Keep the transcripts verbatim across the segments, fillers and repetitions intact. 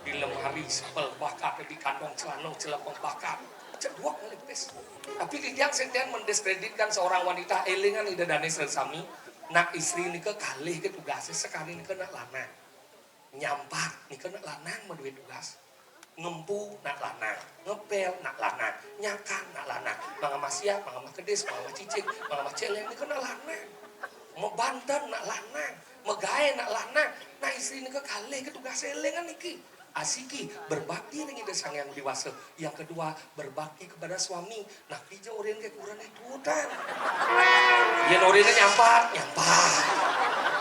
Di lemari sepel bakat, di kantong celana celepeng bakat. Cedok ngelipis. Tapi titiang sing ten mendiskreditkan seorang wanita, élingan Ida Dané sareng sami, nak istri nika kalih ké tugasé, sakadi nika nak lanang. Nyampat nika nak lanang madué tugas. Ngempu nak lanang, ngepél nak lanang, nyakan nak lanang, mangamah siap, mangamah kedis, mangamah cicing, mangamah céléng nika nak lanang. Mabanten nak lanang, magaé nak lanang. Nah, istri nika kalih ké tugasé, élingan niki. Asiki berbakti ring Ida Sang Hyang Widhi Wasa. Yang kedua, berbakti kepada suami. Napi ja orina ké kurenan itutan. Yén orina nyampat, nyampat.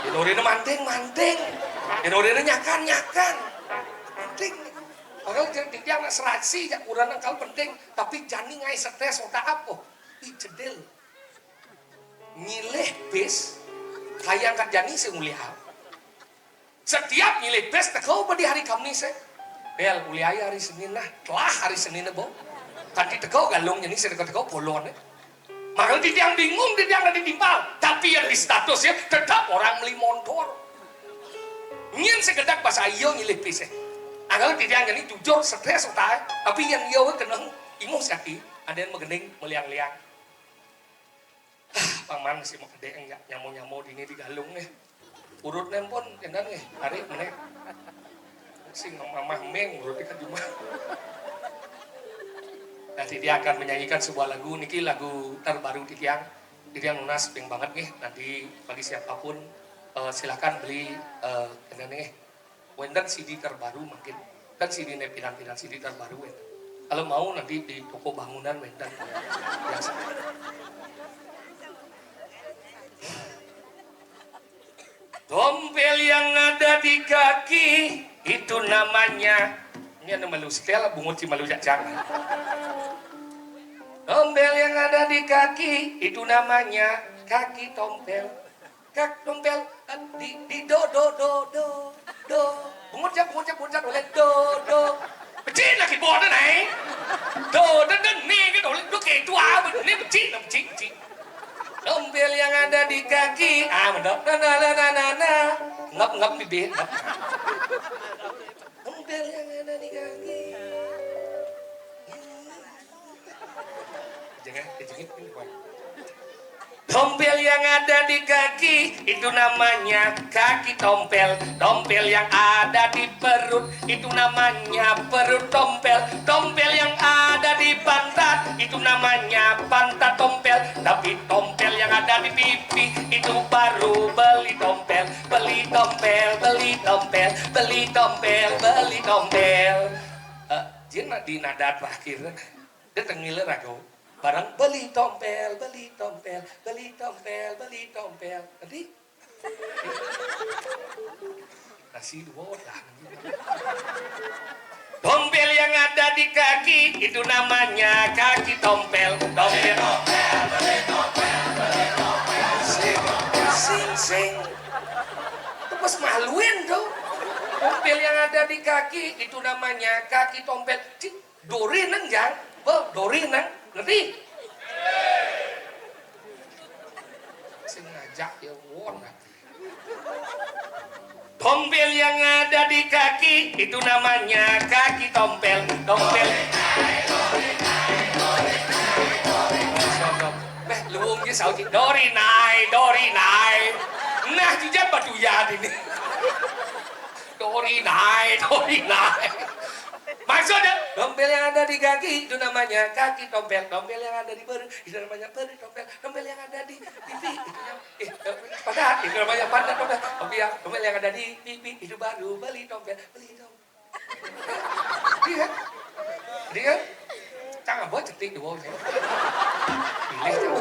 Yén orina manting, manting. Yén orina nyakan, nyakan. Penting. Makanya titiang nak serasi jak kurenan kalau penting, tapi jani ngaé stres otak apa? Ih, cedil. Nyilih bis, kayang kat jani sing ulih apa? Setiap nyilih bis teka ba di hari Kamis, eh. Bél, ulih aé hari Senin nah. Telah hari Senin, bo. Kanti teka Galung jani, sing teka-teka Bolon, eh. Makanya titiang bingung, titiang ada timpal. Tapi yang di status ya, tetap orang meli montor. Nyén sekedar pas ayo nyilih bis, eh. Angkal titiang jani jujur, stres otak, eh. Tapi yang iya wé keneng, ingus hati, ada yang magending, meliang-liang. Ah, paman sih mau gedé enggak nyamo-nyamo dini di Galung nih. Urutné pun kénten nih, tarik menék. Sing mamah méng urut di Kajumah. Nanti dia akan menyanyikan sebuah lagu, niki lagu terbaru titiang. Titiang nunas ping banget nih, nanti bagi siapapun, eh, silakan beli, eh, kénten nih. Wénten C D terbaru mungkin. Kan C D-né pinang-pinang, C D terbaru wénten. Kalau mau nanti di toko bangunan wénten. Biasa. Tompel yang ada di kaki itu namanya, ini ada malu setel, bungut si malu jajang. Tompel yang ada di kaki itu namanya kaki tompel. Kak tompel, eh, di, di do, do, do, do, do. Bungut jak, bungut jak, bungut jak, oleh do, do. Becik lah keyboard tu, nai. Do, do, do, ni kan oleh do, kayak itu apa? Ni becik lah, becik, becik. Tompel yang ada di kaki. Ah, mantap. Na, na, na, na, na, na. Ngap, ngap, bibir, ngap. Tompel yang ada di kaki. Jangan kejengit ini, Bang. Tompel yang ada di kaki itu namanya kaki tompel. Tompel yang ada di perut itu namanya perut tompel. Tompel yang ada di pantat itu namanya pantat tompel. Tapi tompel yang ada di pipi itu baru beli tompel. Beli tompel, beli tompel, beli tompel, beli tompel. Eh, jin di nada terakhir. Dia tengil ragu. Barang beli tompel, beli tompel, beli tompel, beli tompel. Nanti nasi dua lah. Tompel yang ada di kaki itu namanya kaki tompel. Tompel. Sing, sing, sing. Itu pas maluin tuh. Tompel yang ada di kaki itu namanya kaki tompel. Cik, dori nang jang. Bo, dori nang. Ngerti? Sing ngajak ya won. Tompel yang ada di kaki itu namanya kaki tompel. Tompel. Beh, luung ji sauti. Dori nai, dori nai. Nah, jujat batu ya ini. Dori nai, dori nai. Maksudnya, tompel yang ada di kaki itu namanya kaki tompel. Tompel yang ada di perut itu namanya perut tompel. Tompel yang ada di pipi itu namanya Eh, eh, pantat, itu namanya pantat tompel. Tompel yang, tompel yang ada di pipi, itu baru beli tompel, beli tompel. Iya. Iya. Cang abot cetik dua sih. Pilih tuh.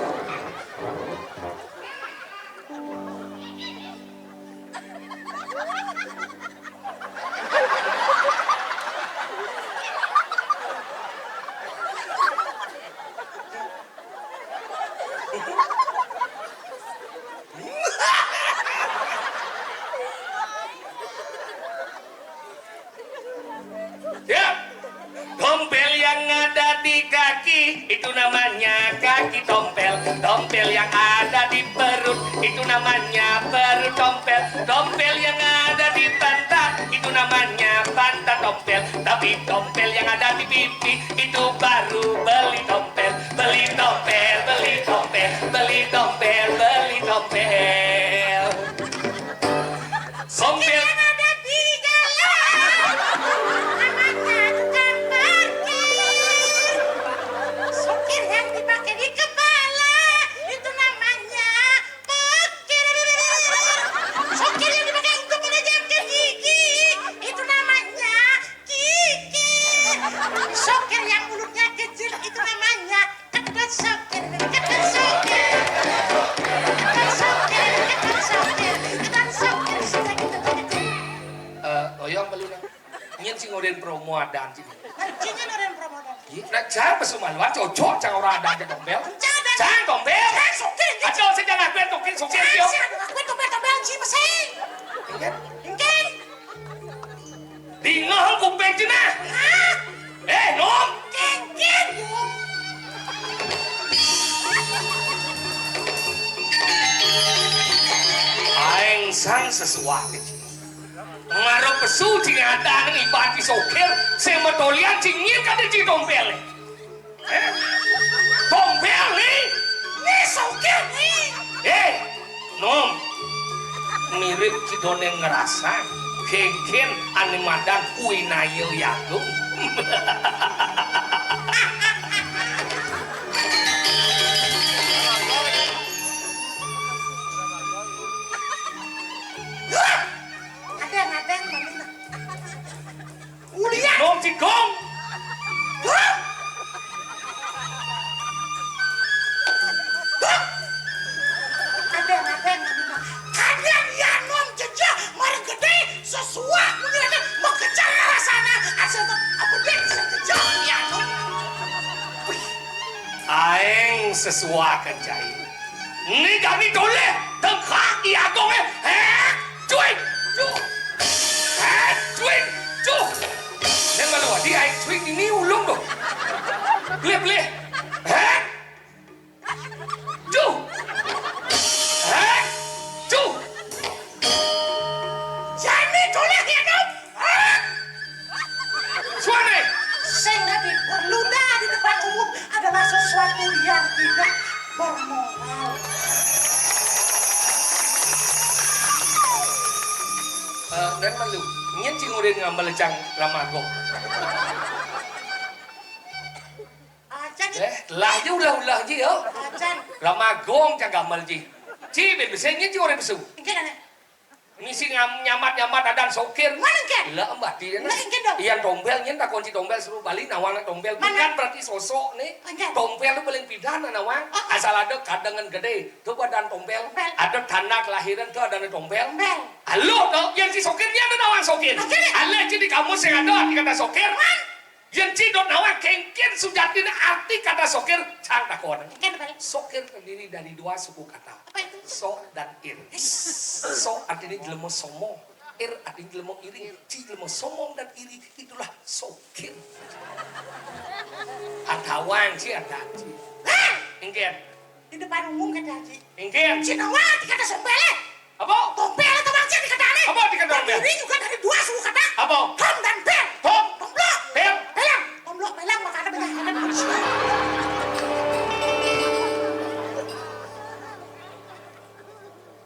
Tompel yang ada di kaki, itu namanya kaki tompel. Tompel yang ada di perut, itu namanya perut tompel. Tompel yang ada di pantat, itu namanya pantat tompel. Tapi tompel yang ada di pipi, itu baru beli tompel. Beli tompel, beli tompel, beli tompel, beli tompel. Tompel. Yang ada di jalan, namanya tukang parkir. Sokir yang dipakai di kepala, itu namanya pokir. Sokir yang dipakai untuk menejamkan gigi, itu namanya gigi. Sokir yang mulutnya kecil, itu namanya ketek sokir. Ketek sokir. Ketek sokir. Ketek sokir. Ketek sokir. Sudah gitu, gitu. Eh, oyong beli nang. Nyen sing ngoden promo adan sini. Cingin orang promo dan. Iya, nah, cang pesumaluan cocok, cang orang adan ke tompel. Cang adan. Cang tompel. Cang sokir, gitu. Aduh, saya jangan ngakuin tompel, sokir, Cang, yo. Sokir, ngakuin tompel, tompel, si mesing. Iya. Engke. Bingong kuping cenah. Hah? Eh, Nom. Kengkeng. Aing sang sesuah kecil. Ngaro pesu cing ada nang ibarat sokir, sing metolian cingin kada cing tompel. Eh? Tompel nih. Nih sokir nih. Eh, Nom. Mirip cidone ngerasa kengken ane madan kuinaye yagung. Ada, ada yang mana? Ulian. Nom cigong. Hah? Hah? Ada, ada yang mana? Ada yang ya, Nom, jejak, mari gede, sesuak, menyeleneh, mengejar arah sana, asal tak, apa dia bisa jejak, ya, Nom? Wih. Aing sesuakan cai. Ni kami toleh, tengkak di agong eh. Heh, cuy, cuy. Heh, cuy, cuy. Yang kalau di aing cuy ini ulung doh. Beli, beli. Heh. Cuy. Heh. Cuy. Jani toleh ya dong. Suara. Sing diperluda di depan umum adalah sesuatu yang tidak bermoral. Eh, dan malu. Nyen cing urin ngambel cang ramago. Acan. Eh, lah ji ulah-ulah ji yo. Acan. Ramagong cang gambel ji. Ci ben besen nyen cing urin besu. Engke nane. Misi ngam-, nyamat-nyamat adan sokir. Mana engke? Lah, mbah, di. Nah, engke dong. Iyan tompel, nyen takon si tompel suruh bali nawang tompel. Mana? Bukan berarti sosok nih. Engke. Tompel tuh paling pidan nawang. Ah. Asal ada kadangan gede, tuh badan tompel. Tompel. Ada tanda kelahiran tuh ada tompel. Tompel. Halo tuh, yang si sokir ini ada nawang sokir. Oke. Ada jadi kamu sing ada arti kata sokir. Man. Yen ci dot nawang kengken sujatine arti kata sokir, cang takon. Kengken apa? Sokir terdiri dari dua suku kata. Apa itu? So dan ir. So artinya jelema sombong. Ir artinya jelema iri. Ci jelema sombong dan iri, itulah sokir. Ada wang ci, ada ci. Hah? Engken. Di depan umum kata ci. Engken. Ci nawang kata sombong. Apa? Tompel atau bangsa dikatane. Apa dikatane? Terdiri juga dari dua suku kata. Apa? Tom dan pel. Tom. Tomblok. Pel. Pelang. Tomblok, pelang, makanya banyak kata manusia.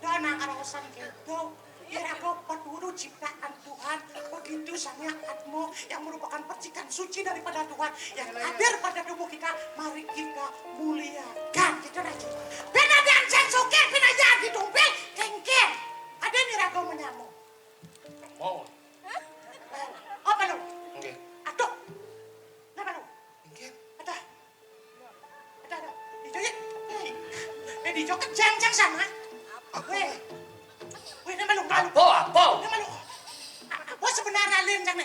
Dan angkara urusan gitu. Kira kau dulu ciptaan Tuhan, begitu sangat atmo yang merupakan percikan suci daripada Tuhan yang hadir pada tubuh kita, mari kita muliakan. Gitu, Raji. Ben ada ancen sokir, ben aja adi tompel, kengken. Ada nih raga menyamuk. Mau. Apa lu? Oke. Aduh. Kenapa lu? Oke. Ada. Ada, ada. Ijo ya. Eh, eh, di Ijo kejang-jang sana. Apa? Weh. Weh, nama lu, nama lu. Apa, apa? Nama lu. A-, apa sebenarnya lu yang sana?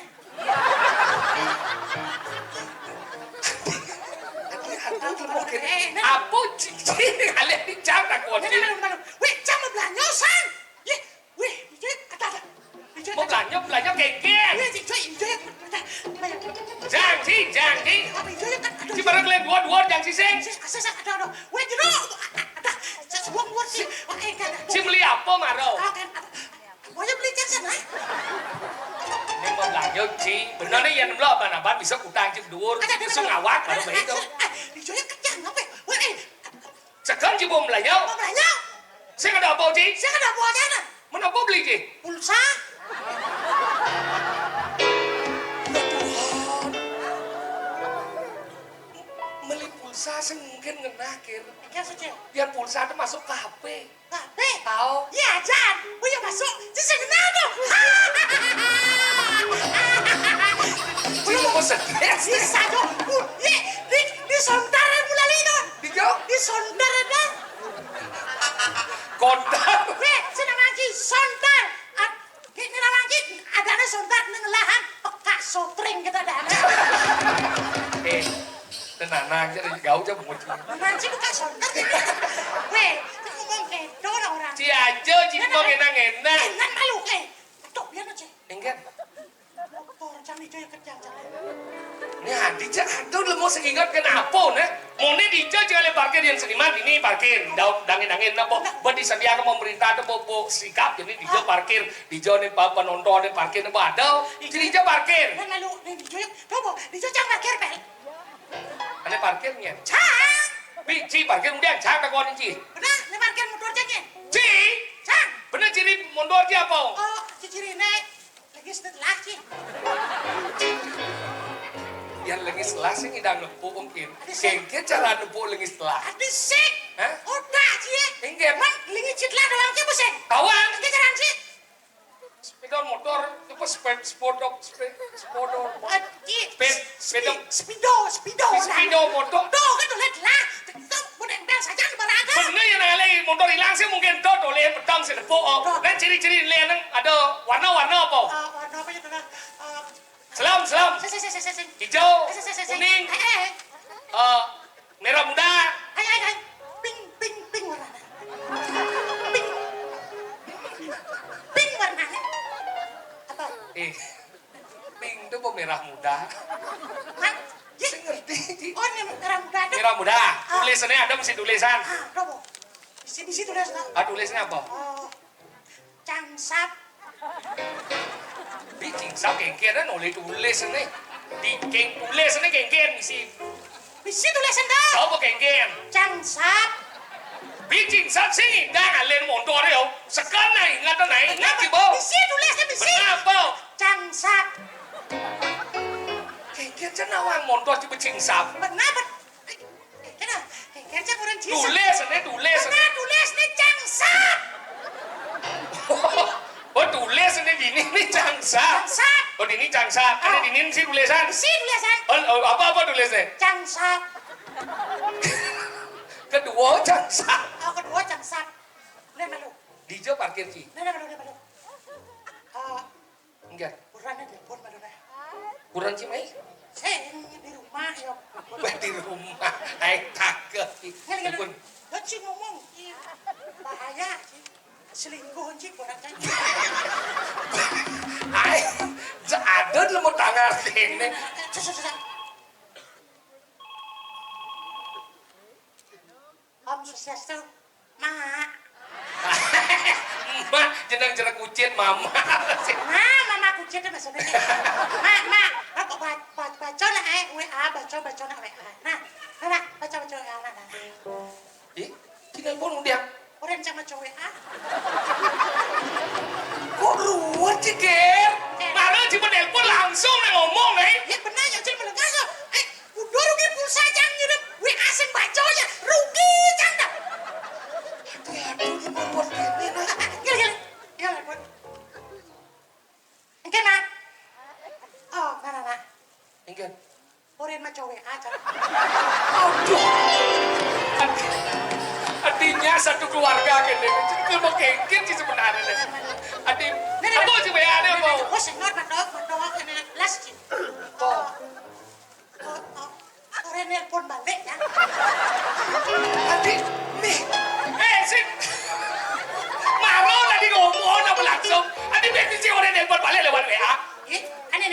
Apa cici alih di jam tak kuat. Nama lu, nama lu. Weh, jam belanja, san. Ye, weh, Ijo, ada, ada. Ijo, mau ada. Belanja, belanja kengkeng. Weh, Ijo, Ijo, ada. Apa ya? Jang, Ci, jang, Ci. Apa itu ya, kan? Aduh, Ci, barang kalian dua-dua, jang, Ci, sing. Sis, sis, sis, aduh, aduh. Weh, jero. Aduh, sis, wong luar, Ci. Wah, eh, kan, aduh. Ci, beli apa, Maro? Oh, kan, aduh. Pokoknya beli jang sana. Ini mau belanja, Ci. Bener nih, yang belum apa-apa, bisa utang, Ci, berdua. Ada, ada, bisa ada. Ngawak, baru baik, tuh. Eh, eh, itu ya, kencang, apa? Weh, eh. Sekarang, Ci, mau belanja. Mau belanja? Saya kada apa, Ci? Saya kada apa, sana. Mana apa beli, Ci? Pulsa. Ya Tuhan. Beli pulsa sing mungkin ngenah, Kir. Iya, Ci. Biar pulsa itu masuk ke H P. H P? Tahu. Iya, Jan. Oh, iya, masuk. Ci sing ngenah tuh. Ci, lu mau stres? Bisa tuh. Uh, iya, di, di sontar yang mulai itu. Di jauh? Di sontar ada. Kontak. Weh, sing nang lagi sontar. At-, ki-, nang lagi ada nih sontar nang lahan pekak sotring kita ada. Eh, tenang aja, gaul aja bungut. Nang lagi pekak sontar ini. Weh, kita ngomong kedo lah orang. Ci aja, Ci, ngomong enak-enak. Enak malu, eh. Tuh, biar aja. Enggak. Motor, jam ijo ya kerja, jam. Nih, adi ja, aduh, lemu sing ingat kenapa, nih? Muni dija jangan le parkir yang seniman, ini parkir, daun dangin-dangin, apa? Buat disediakan pemerintah tuh, bu, bu, sikap, jadi dija parkir, dija nih, pa-, penonton nih parkir, apa ada? Jadi dija parkir. Nah, lalu, nih, dija ya, coba, dija jangan parkir, Pel. Ada parkirnya. Cang! Bi, Ci, parkir kemudian, Cang, tak kuat, Ci. Benar, nih parkir motor, Cang, ya? Ci! Cang! Benar, Ci, ini motor, Ci, apa? Oh, Ci, Ci, ini. Lengis telah, Ci. Yang lengis telah sih ngidang nepuk mungkin. Ada sih. Kengke cara nepuk lengis telah. Ada sih. Hah? Otak, Ci, ya. Enggak. Man, lengis Ci telah doang, Ci, apa sih? Kawan. Enggak jalan, Ci. Sepeda motor, apa seped-, sepodok, seped-, sepodok. Ah, Ci, Ped-, sepeda. Spi-, speedo, speedo, Di nah. Speedo motor. Tuh, kan tuh, lihat lah. Tuh, mau nempel saja di barang ada. Bener ya, nah, lagi motor hilang sih mungkin tuh, tuh, lihat petang sih, nepuk, oh. Tuh. Nah, ciri-ciri lihat, nah, ada warna-warna apa? Ah, warna apa itu, nah? Ah, Selam, selam. Sing, sing, sing, sing, sing. Hijau, Sing, sing, sing, sing. Kuning. Eh, eh, eh. Eh, merah muda. Hai, hai, hai. Pink, pink, pink warnanya. Pink. Pink warnanya. Apa? Eh, pink itu apa merah muda? Hah? Ji? Saya ngerti, Ji. Oh, ini merah muda tuh. Merah muda. Ah. Tulisannya ada mesti tulisan. Ah, coba. Bisi, bisi tulis, nah. Ah, tulisnya apa? Oh. Cangsap. Di cingsap kengken, kan oleh tulis nih. Di keng-, tulis nih kengken, bisi. Bisi tulisan dah. Coba kengken. Cangsap. Bi cingsap sih, dah ngalen motor yo. Sekarang naik, nggak tahu naik, nggak sih, Bo? Bisi tulisnya, bisi. Kenapa? Cangsap. Kengken, cenawang motor coba cingsap. Benar, bet-, Kena, kena cak orang Cina. Tulis, ini tulis. Nah, tulis ni cangsap. Oh, tulis ini dini ni cangsap. Cangsap. Oh, dini cangsap. Ini Ah. Dini si tulisan. Si tulisan. Oh, oh, apa-apa tulis ni? Cangsap. Kedua cangsap. Oh, kedua cangsap. Boleh malu. Dija parkir, Ci. Boleh malu, boleh malu. Ah, Enggak. Kurang ada telepon, Madona. Kurang, Ci, mai? Saya di rumah, ya. Wah, di rumah. Ai, takut. Ngeli, ngeli. Telepon. Lo, Ci, ngomong. Bahaya, Ci. Selingkuh, Ci, kurang kan. Ai, ja-, ada lemu tangan sini. Susah, susah. Om Swastiastu. Mak. Mak, jeneng jeruk kucit, Mama. Nah, Mama kucit itu maksudnya. Mak, Mak, apa ba-, ba-, baca nak, eh, W A, baca, baca nak W A. Nah, nah, nah, baca, baca W A, nah, nah. Ih, telepon udah. Orang sama cowok, ah. Kok ruwet sih, Ger? Ger. Baru cuma telepon langsung nang ngomong, eh. Ya benar, ya, jadi menengah, ya. Eh, Udah rugi pulsa jang ngirim W A sing baca ya. Rugi jang dah. Aduh, aduh, ini buat ini, nah. Gila, gila. Gila, buat. Engke, Mak. Oh, mana, Mak? Engke. Porin mah cowok aja. Aduh. Artinya satu keluarga kene. Jadi mau kengkin sih sebenarnya. Adi, Nih, nih, apa nih. Sih W A-nya, apa? Oh, sing not, not, not, not, kena las, Cin. Oh. Oh, oh. Ora nelpon balik ya. Adi, nih. Eh, sing. Maro tadi ngomong apa langsung? Adi, benci sih ora nelpon balik lewat W A. Eh, ane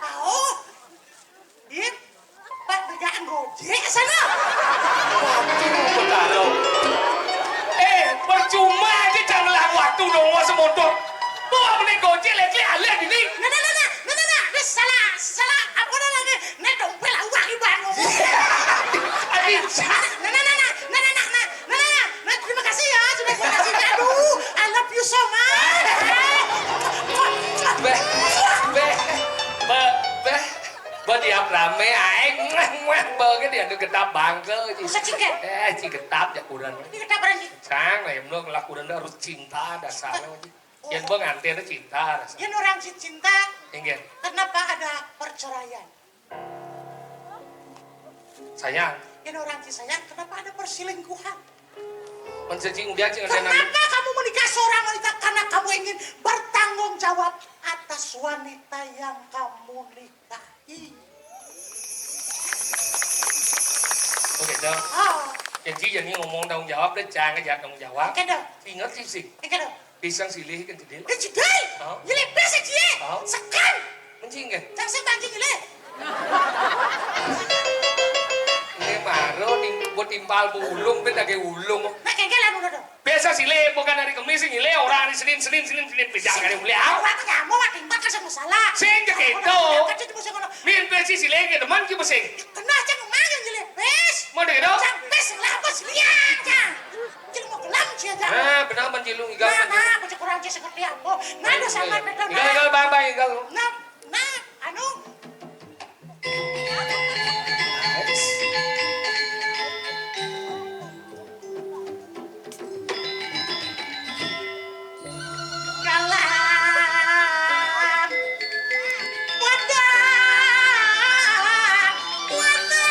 Aoh. Ih, Pak, begaan Gojek sana. Waduh, Betara. Eh, percuma aja jangan lah waktu nongol semotor. Bawa meneh Gojek, lek-lek alih ini. Nah, nah, nah, nah, nah, nah, nah, ini salah, salah, apa namanya? Nah, dompet lah, uang iban. Aduh. Nah, nah, nah, nah, nah, nah, nah, nah, nah, nah, nah, nah, terima kasih ya, sudah kasih. Aduh, I love you so much. Beh, beh, beh, beh. Beh, diap rame, aing, muah, muah, beh, dia anu getap bangke, Ji. Masa cingke? Eh, Ji getap, jak kureun. Ini getap orang, Ji. Cang, lain nu lah kureun harus cinta, dasarnya, Ji. Oh. Yang pengantin itu cinta, dasar. Yang orang ci-, cinta, Inggih. Kenapa ada perceraian? Sayang. Ini orang ci sayang, kenapa ada perselingkuhan? Mencacing dia, cing, ada nang- Kenapa kamu menikah seorang wanita? Karena kamu ingin bertanggung jawab atas wanita yang kamu nikahi. Oke, dah. Ah. Jadi, jadi ngomong tanggung jawab, deh, jangan aja tanggung jawab. Oke, dah. Ingat sih, sih. Oke, dah. Pisang silih kan jedil. Eh, jedil. Hah? Nyelip bes aja. Hah? Sekan. Mencing kan? Cang sing banci nyelip. Ini baru nih, buat timpal bulung, ben lagi ulung. Nah, kengkelan udah dong. Biasa silih, bukan hari Kemis sih nyilih, orang hari Senin, Senin, Senin, Senin, beda kali boleh. Orang tuh nyamuk, wah, timpal kan sama salah. Sing cek itu. Kan itu musuh ngono. Min besi silih, ke teman ki besing. Kena aja ngomong yang nyelip bes. Mau deh, dong? Cang bes lah, bes liang, cang. Cilung mau kelam sia, cang. Ah, benar, mencilung, igal, nah, mencilung. Nah, bocah kurang aja seperti apa? Nah, udah sama, betul, igal, nah. Igal, bang, bang, igal. Nah, nah, anu. Galang. Wadah. Wadah.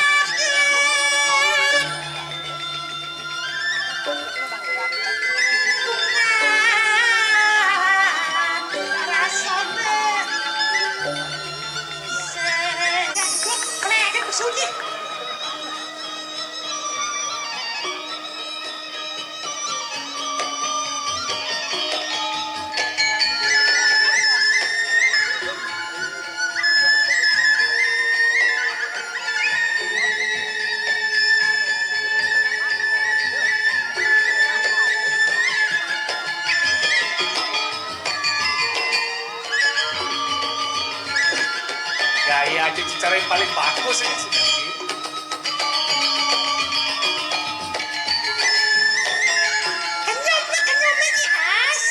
Gaya aja cara yang paling bagus ini sih. Kenyum lah, kenyum lagi, as.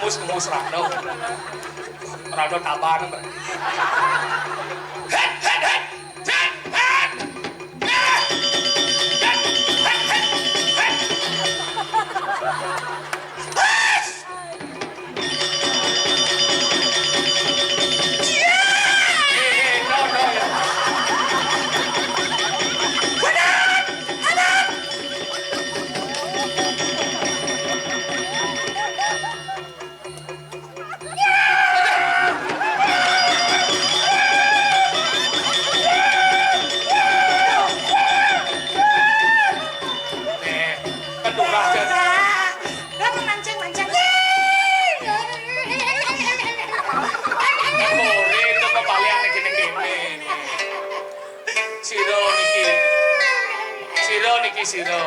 Nemu serano. Serano taban. Hét, hét, hét. Hét, hét. Hét, hét, hét. Hét. Nih, kan lurah, Jan. Lah, mancing-mancing. Murid apa balian ning kene-kene. Sira niki. Sira niki sira.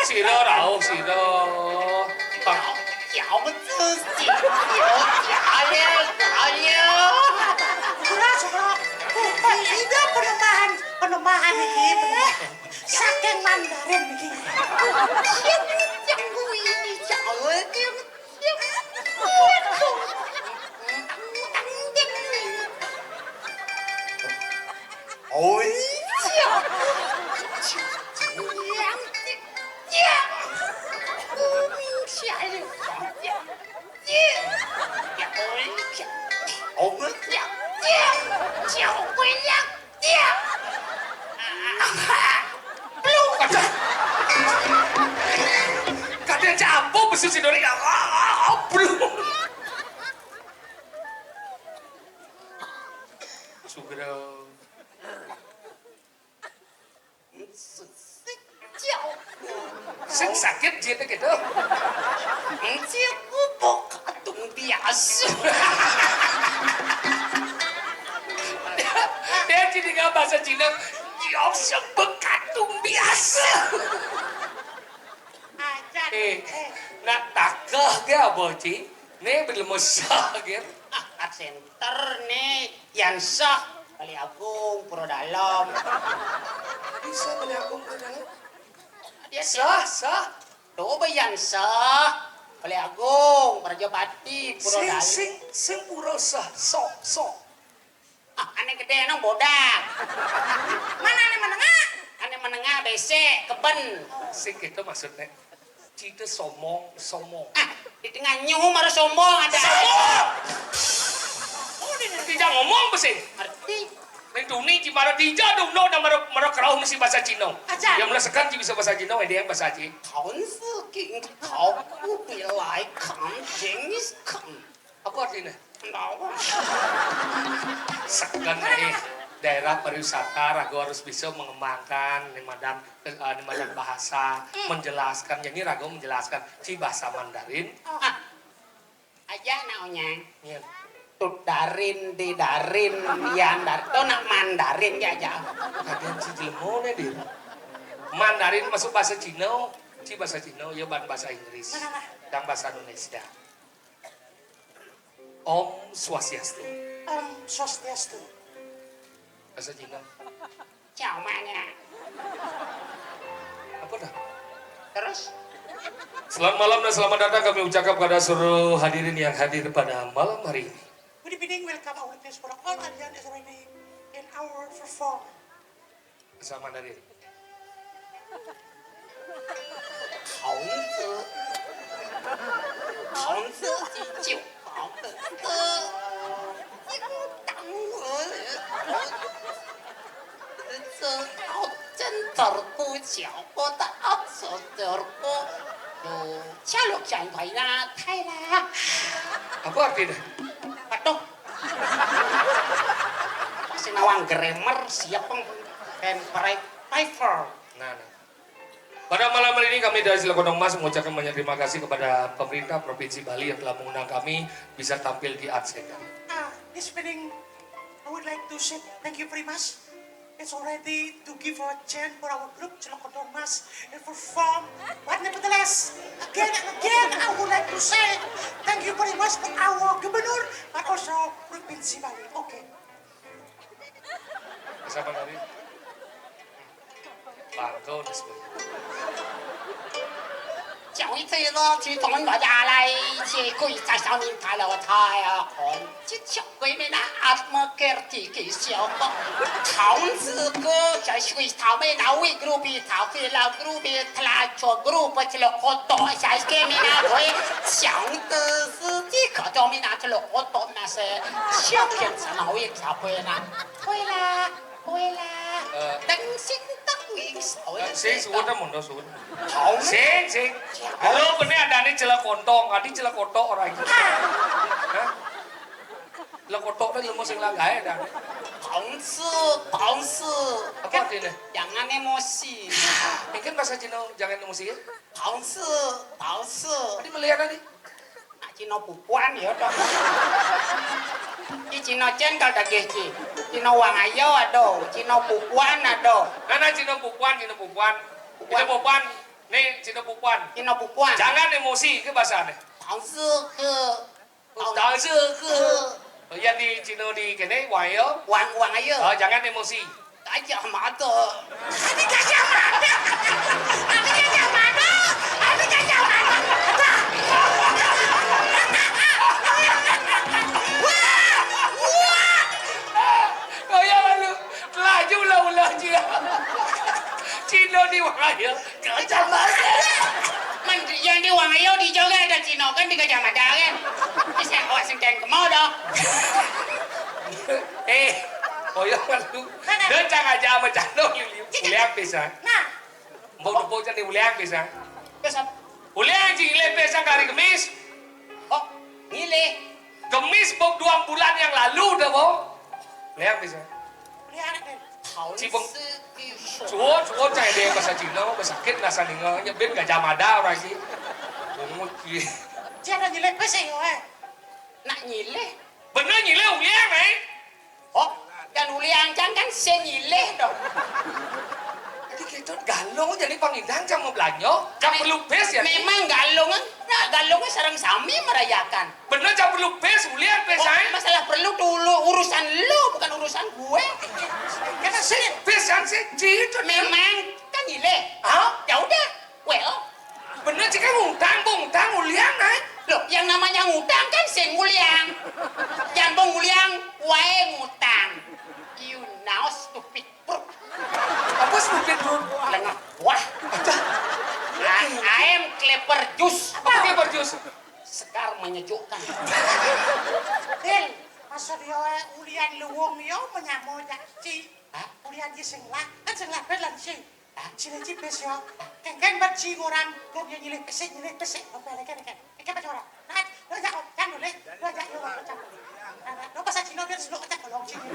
Sira rauh sira. Bang. Ya, betul sih. Ya, ya, ya. Ora, ora. Ini perubahan, perubahan iki. Saking Mandarin iki. Yang ini, yang ini, yang ini. Oh, iya. Kadang campur besi sidori. Ah, ah, ah, belum. Sugro. Sing sakit jite gitu. Encik ku bekatung biasa. Dia jadi nggak bahasa Cina. Dia sebekatung biasa. Ajan. Eh, nak takah ge apa, Ci? Nih, belum usah ge. Ah, kat center nih. Yan sah, Bali Agung, Pura Dalem. Bisa Bali Agung, Pura Dalem? Dia sah, sah. Tuh, be yan sah. Bali Agung, Prajapati, Pura Sing, Dalem. Sing, sing pura sah, sok, sok. Ah, ane gede nang bodak. Mana ane menengah? Ane menengah besek, keben. Sing gitu maksudnya. Cita somong, somong. Ah, di tengah nyuhu maru sombong ada. Sombong! Tidak ngomong besi. Arti? Ning tuni ci maru dija dong no, maru, maru kerauh mesti bahasa Cina. Aja. Yang melesekan ci bisa bahasa Cina, ada yang bahasa Cina. Kaun fucking kau ku bilai kan jenis kan. Apa artinya? Nggak tahu. Seken nih, daerah pariwisata ragu harus bisa mengembangkan nih madam, eh, nih madam bahasa, menjelaskan. Jadi ragu menjelaskan ci bahasa Mandarin. Ah, aja naunya. Iya. Tut darin, di darin, yan dar, to nak Mandarin ya aja. Kajian si jelema nih, Dir. Mandarin masuk bahasa Cina, ci bahasa Cina, ya ban bahasa Inggris. Mana, Mas? Yang bahasa Indonesia. Om Swastiastu. Om Swastiastu. Bahasa Cina. Ciao, manya. Apa dah? Terus? Selamat malam dan selamat datang kami ucapkan kepada seluruh hadirin yang hadir pada malam hari ini. Good evening, welcome our guests for all audience ready in our perform. Sama dari. 孔子，孔子第九，孔子，你给我等我，这好真头儿不巧，我的二手的不，有下落讲回啦，太啦。 Apa artinya? Aduh. Pasti nawang grammar, siap, Peng. Pen, pre-, prefer. Nah, nah. Pada malam hari ini kami dari Sila Kodong Mas mengucapkan banyak terima kasih kepada pemerintah Provinsi Bali yang telah mengundang kami bisa tampil di Art Center. Ah, this evening, I would like to say thank you very much. It's already to give a chance for our group, Sila Kodong Mas, and perform. But nevertheless, again and again, I would like to say thank you very much for our Gubernur, but also Provinsi Bali. Okay. Siapa tadi? Bangko, udah semuanya. 小一岁了，就同我家来，这鬼在上面抬了我太啊，这小鬼们那阿么个地给小个，桃子哥，这水他们那位 grup 他会了 grup 他做 grup 去了好多，下一个没拿回，想的是这个都没拿去了好多，那是小骗子那位才会啦，会啦，会啦，呃等心等灵手的 Sing suwun monggo suwun. 桃子。 Sing sing. Halo, kene adane celak kontong, adi celak kotok ora iki. Hah? Celak kotok kan lemu sing langgae adane. 桃子，桃子， Apa artine? Jangan emosi. Mungkin bahasa Cina jangan emosi ya. 桃子，桃子， Tadi melihat tadi. Nak Cina pupuan ya dong. Ci Cina cen kalau dagih ci. Cina wang ayo ada, Cina pupuan ada. Nana Cina pupuan, Cina pupuan. Cina pupuan. Nih Cina pupuan. Cina pupuan. Jangan emosi ke bahasane. 桃子个， Tahu ke? Yang di Cina di kene wang ya. Wang wang ayo. Oh, jangan emosi. Gajah mata. Ada gajah mata. Ada gajah mata. Ada gajah mata. Wah, wah. Kaya lalu laju lah ulah dia. Cina di wang ya. Gajah mata. Men yang di wang ayo di joget ada Cina kan di gajah mata kan. Bisa awak sengkeng kemau dah. Eh, kaya lalu. Dia cang aja sama candong liu-liu. Uliang pisan. Nah, Mbok depok cang uliang pisan. Besok. Uliang cing ilih pisan kari kemis. Oh, ngilih. Kemis bok dua bulan yang lalu dah, Bo. Uliang pisan. lihat deh. Tahun Cibeng. Sekiso. Suwon, suwon cang ide bahasa Cina, bahasa sakit, bahasa ninga, nyebut gajah mada orang sih. Bungut ki. Dia ada nyelip sih, weh. Nak ngilih. Bener nyilih uliang, eh? Oh, dan uliang cang kan sing ngilih dong. Jadi kita galung jadi pangidang cang mau belanja, cang perlu pes ya. Memang galung, nah, galungnya sareng sami merayakan. Bener cang perlu pes, uliang pes, Oh, eh? Masalah perlu dulu urusan lu bukan urusan gue. Kata sih, pes kan sih, cita. Memang kan ngilih. Hah? Ya udah, well, Bener cik kan ngutang, bong ngutang, uliang, eh? Loh, yang namanya ngutang kan sing nguliang. Yang bong nguliang, wae ngutang. You now stupid perut. Apa stupid perut? Lengah. Wah. I am clever juice. Apa clever juice? Segar menyejukkan. Dil, maksud dia, eh, ulian luwung yo menyamo janji. Hah? Ulian di sing lah, kan sing lah belan sih. Sini cipis yo. Kengken bat si ngurang, kok dia nyilih pesik, nyilih pesik. Apa lagi kan? Kengken bat orang. Nah, lo jangan, jangan dulu, lo jangan, lo jangan. Nah, lo pas Cina biar selalu kocak kalau sini.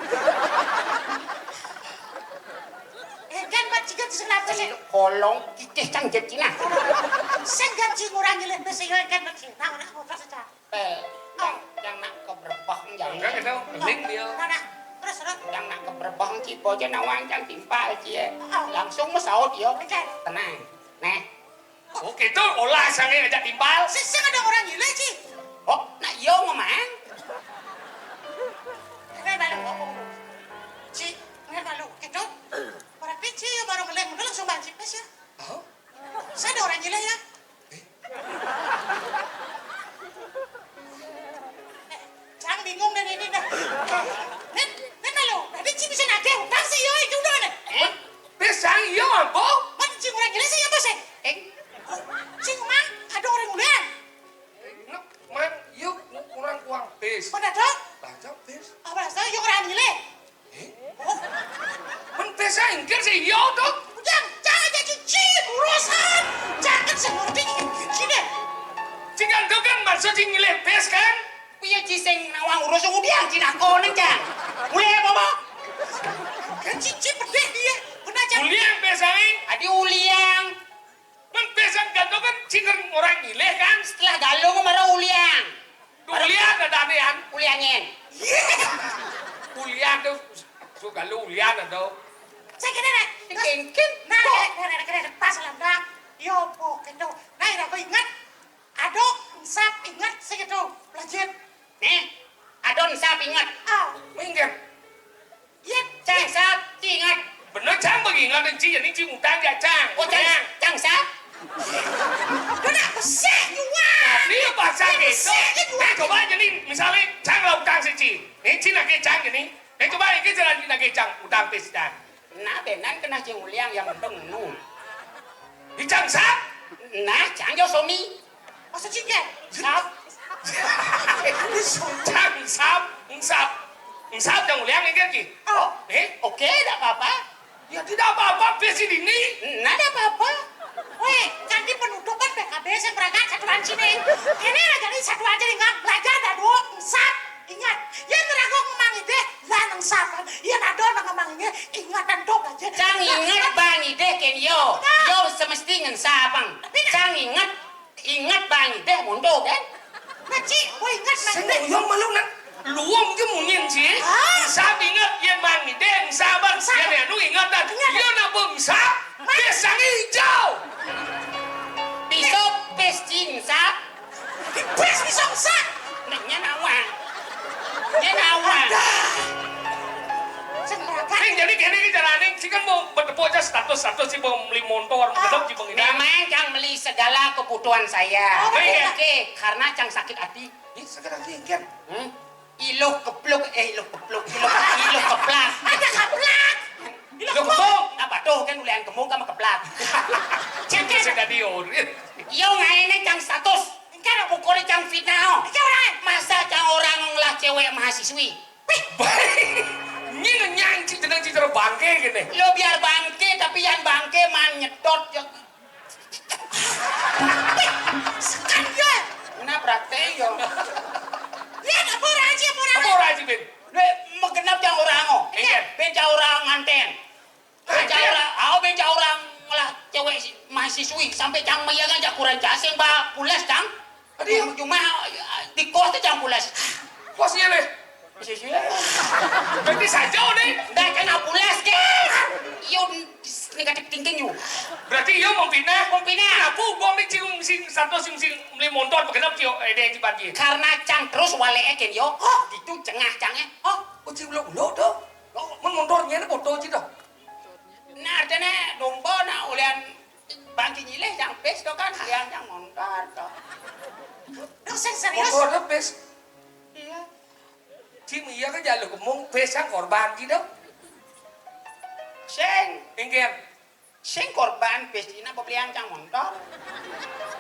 Kengken bat si kan sing lah pesik. Kolong kikih cang jecina. Sing kan si ngurang nyilih pesik, kengken bat si. Nah, nak ngobrol saja. Eh, yang, yang nak keberebah yang Enggak, kita mending dia. Nah, nah, terus, terus. Yang nak keberebah ci bojo nawang cang timpal ci ya. Langsung mesaut yo. Oke. Tenang. Neh. Oh, gitu olah sange ajak timpal. Sing, sing ada orang gila, Ci. Oh, nak yo ngomong. Ini malu ngomong. Ci, ini malu. Gitu. Berarti Ci baru ngelih, udah langsung banci pes ya. Oh, Saya ada orang gila ya. Cang bingung dan ini dah. Nen, nen malu. Tadi Ci bisa nagih utang sih, yo, itu udah nih. pes sang iyo apa? Man, Ci orang gila sih apa sih? Eh, Ci ngomong ada orang gila. Man, iyo kurang kuang pes. Pada dong. Baca pes. Apa rasa yo orang gila? Eh? Men pes engker sih iyo to. Jangan, jangan jadi Ci urusan. Jangan seperti ini. Sini. Cing kan to kan maksud cing ngilih pes kan? piye ci sing nawang urus udiang ci nak koneng cang. Mulai apa, Pak? Kan Ci, Ci pedih dia. Benar, Cang. Uliang pes sange. Adi uliang. Men pes kan to kan cing kan orang ngilih kan? Setelah galung mara uliang. Ulian ada anean. Uliangin. Ulian tuh suka lu ulian atau Saya kena nih. Kengken. Nah, nah, nah, nah, nah, pas lah, nah. Yo, po, gitu. Nah, aku ingat. Aduh, sap ingat sih gitu. Lanjut. Nih, adon sap ingat. Ah, minggir. Iya. Cang sap ingat. Bener cang bagi ingat ci jadi ci utang ya cang. Oh, cang, cang sap. Udah besik juga. Nih, bahasa gitu. Besik juga. Nih, coba aja nih, misalnya, cang lah utang siji. Nih, cing nagih cang gini. Nih, coba iki jalan nagih cang utang pisan. Nah, benan kena cing uliang yang penting nu. Di cang sap? Nah, cang yo somi. Masa cing ya? Sap. Cang sap, sap. Sap cang uliang iki, Ki. Oh, eh? Oke, tidak apa-apa. Ya, tidak apa-apa, besi dini. Nah, tidak apa-apa. Weh, kan di penutupan P K B sing berangkat satuan sini. Ini aja nih satuan jadi nggak belajar dah, Bu. Sap. Ingat, ya ngerago ngemang ide, lah nang sap. Ya nado nang ngemang ide, ingatan dok aja. Cang inget bang ide ken yo. Nah. Yo semesti ngen sap, bang. Tapi nah. Cang inget, inget bang ide mundo kan. Nah, Ci, gua inget bang ide. Sing yo malu nak luang ke munyin, Ci. Hah? Sap inget, ya bang ide, sap bang. Sap. Ya anu ingetan. Ingat. Ya nabung sap. Mas. Pisang hijau. Pisau, pis, cing, sap. Bes bisa rusak. Nah, nya nawang. Nya nawang. Sing berangkat. Ning, jadi gini, nih, carane, si kan mau bertepuk aja status, status si mau beli motor, mau gedok, si mau ini. Memang cang beli segala kebutuhan saya. Oh, iya. Oke, karena cang sakit hati. Ih, sakit hati, kan? Hmm? Iluh kepluk, eh, iluh kepluk, iluh, iluh keplak. Ada keplak. Iluh kembung. Apa tuh, kan ulian kembung sama keplak. Cing sing dadi urip. Yo, ngaene cang status. Engke pokoknya cang fitnah, oh. Iki orang. Masa cang orang ngolah cewek mahasiswi? Wih. Ini ngenyang cing jeneng cing bangke gini. Lo biar bangke, tapi yang bangke man nyedot, ya. Wih, sekan dia. Nah, praktek, yo. Lihat, apa orang aja, apa orang? Apa orang aja, Bin? Lu, menggenap cang orang, oh. Iya. Ben cang orang nganten. Ben cang orang, oh, ben cang orang ngolah cewek si-, mahasiswi, sampai cang meyangan cang kurang casing, ba, pulas, cang. Aduh. Cuma, di kos tuh cang pulas. Kosnya, nih? Mahasiswi. Berarti saja, nih. Nggak, cang nggak pulas, ke. Yo, negatif thinking, yo. Berarti yo mau pindah? Mau pindah. Kenapa gua nih, cing, sing, satu, sing, sing, beli motor, kenapa, Cio? Eh, dia yang cepat, Ci. Karena cang terus wale eken, yo. Oh, itu cengah, cang, eh. Oh, oh, cing, ulo, ulo, tuh. Oh, men motornya ini foto, Ci, tuh. Nah, artinya domba, nah, ulian bangki nyilih, yang pes, tuh, kan, ulian yang motor, tuh. Dong, sing serius? Motor, tuh, pes. Iya. Cing, iya, kan, jalur kemung, pes, yang korban, gitu. Sing. Engker. Sing korban, pes, ini apa belian, cang motor?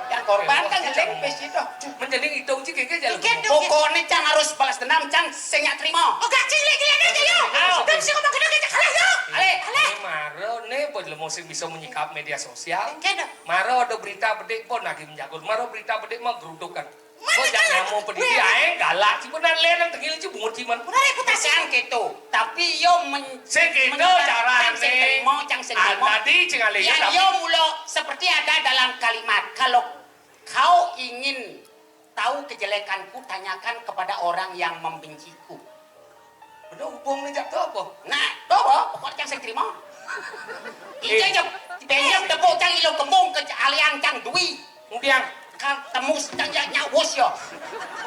Yang korban, kan, ngeling, pes, itu. Menjeling hitung, Ci, kayaknya jalur kemung. Pokoknya, cang harus balas dendam, cang, sing nyak terima. Oke, Ci, lagi, lagi, aja, yo. Ayo. Udah, bisa ngomong, kena, kita kalah, yo. Ale. Ale. Ini maro, nih, buat lo mau sing bisa menyikap media sosial. Engker, dong. Maro ada berita bedik pun lagi menjagur. Maro berita bedik mah gerudukan. Kok jangan mau pedih, ae galak, Ci, benar, le, nang tengil, Ci, bungut, Ci, man. Benar, reputasi. Bukan gitu. Tapi yo men-, sing gitu men-, carane. Cang sing terima, cang sing terima. Ah, tadi, Ci, ngalih, ya, tapi yo mulo seperti ada dalam kalimat, "Kalau kau ingin tahu kejelekanku, tanyakan kepada orang yang membenciku." Bener hubung nih, Cak, tuh apa? Nah, tuh apa? Pokoknya cang sing terima. Ije jep, benyep tepuk cang iluh kembung ke alian cang dui. Kemudian? Kan temu cang ya nyawus, yo.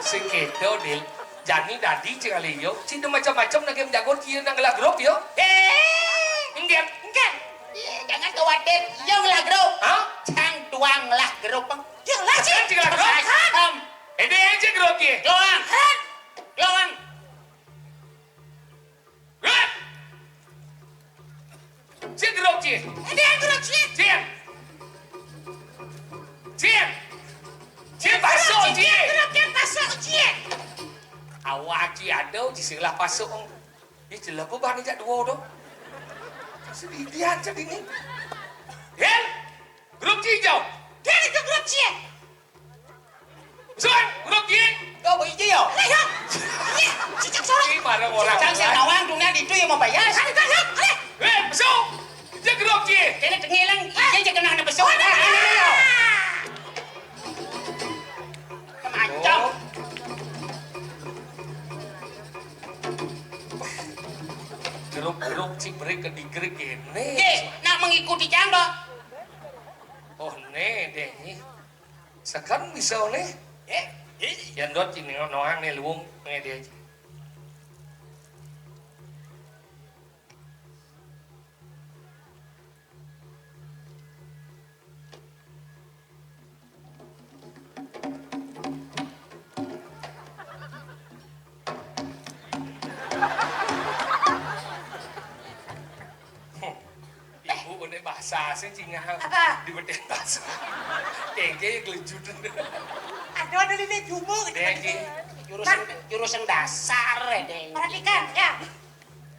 Sing kedo, Dil. Jani dadi cing ali, yo. Cing macam-macam nang game jago, cie nang gelah grup, yo. Eh. Enggak. Enggak. Iya, jangan khawatir. Yo gelah grup. Hah? Cang doang gelah grup. Yo lah, cing. Cing gelah grup? Macam. Eh, dia aja grup, cie. Doang. Doang. Hah? Cing gerok, Cing. Ini yang gerok, Cing. Cing. Cing. Cing, pasok, Cing. Gerok, Cing, pasok, Cing. Awak, Cing, ada, Cing, sing lah pasok. Ini jelas apa bahan jak dua tu? Sedih dia aja ini. Hel, gerok, Cing, jauh. Dia itu gerok, Cing. Sun, grup J. Kau berhiji yo? Alah, yo. Ih, cicak sorok. Ini barang orang. Cang sing nawang dunia di itu yang mau bayar. Alah, alah, alah. Eh, besok. Dia grup J. Kena tengilang, iya je kena anak besok. Alah, alah, alah. Macam. Grup-grup Cibrik ke digrik ini. Ye, nak mengikuti cang doh. Oh, ne deh ni. Sekarang bisa oleh. Eh, eh. Yang dot ini noang ni luung ngede aja. Sasih cingah. Apa? Di bedeng pasar. Dengke ya gelejut. Aduh, ada lele jumbo gitu. Dengke. Jurus yang, jurus yang dasar ya, Deng. Perhatikan, ya.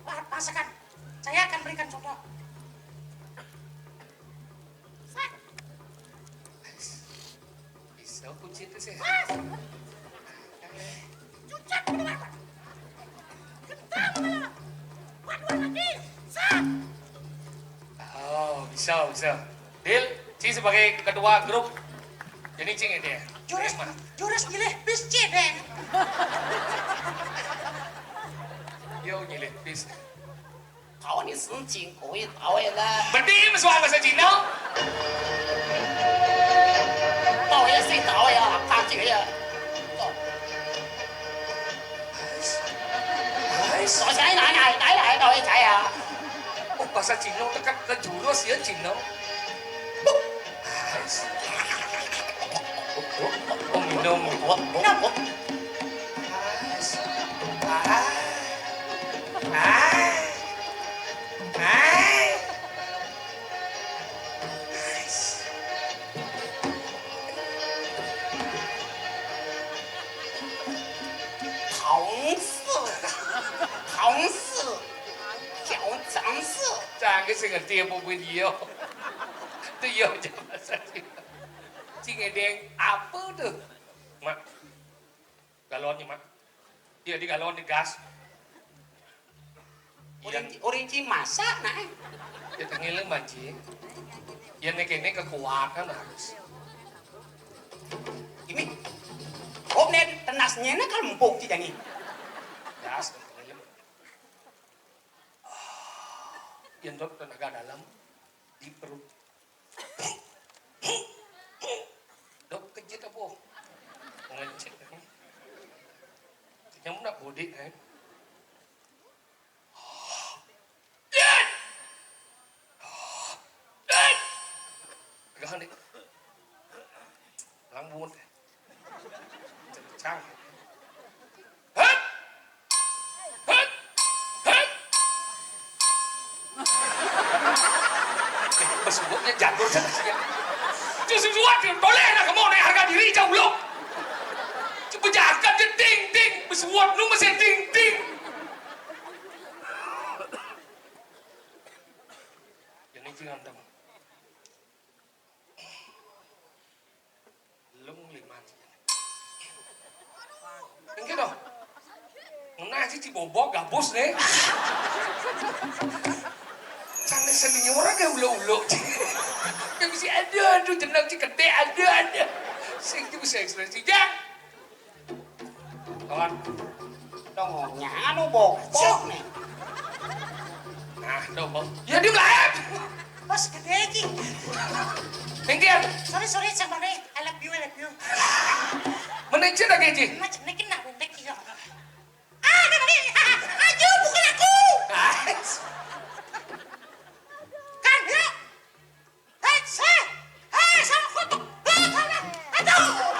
Wah, rasakan. Saya akan berikan contoh. Bisa kunci itu sih. Cucak keluar. Kita menolak. Waduh, lagi. Sah. Oh, bisa, bisa. Dil, Ci sebagai ketua grup. Jadi Ci ini ya. Jurus, jurus nyilih bis Ci, Deng. Yo, nyilih bis. Kau ni sencing, kau ni tahu ya lah. Betul, mesua bahasa Cina. Tahu ya sih, tahu ya, kaki ya. Tahu. Hai, hai, saya nanya, saya, saya tahu ya saya. Oh, bahasa Cina dekat ke jurus ya, Cina. Hai. Oh, minum. Minum. Hai. Hai. Hai. Tongsi. Tongsi. Jauh tongsi. Jangan sing ngerti apa kuwi dia. Itu ya bahasa Cina. Cing edeng apa tuh? Mak. Galonnya, Mak. Iya, di galon, di gas. Iya. Uring, uring ci masak, nah. Ya, tengil banci. Ya, nek ini kekuatan harus. Ini. Oh, nek tenasnya ini kan empuk ci jani. Gas, tengil. Ya, untuk tenaga dalam di perut. Dok, kejut apa? Ngejut, eh. Nyamuk nak bodik, eh. Jut! Jut! Pegang, Dik. Lambut. Kencang. Hut! Hut! Hut! Eh, besuwutnya jago sana sih ya. Justru suwat, toleh nak kamu naik harga diri jauh lo. Bejakan je ting ting, besuwut lu masih ting ting. Jadi jangan dong. Lung liman. Enggak dong. Ngena sih ci bobo gabus nih. Sana senior aja ulo-ulo. Yang bisa ada, aduh, jeneng ci gede, ada, ada. Sing ci bisa ekspresi. Jang. Kawan. Dong, nyanu bokok nih. Nah, dong, Bang. Ya, dia melahap. Bos gede iki. Minggir. Sorry, sorry, sabar nih. I love you, I love you. Menecet lagi, Ci. Mas, ini kena bentek ya. Ah, ada nih. Aduh, bukan aku. Ah. Kan, ya. Hei, seh. Hei, sama kutuk. Hei, sama. Aduh.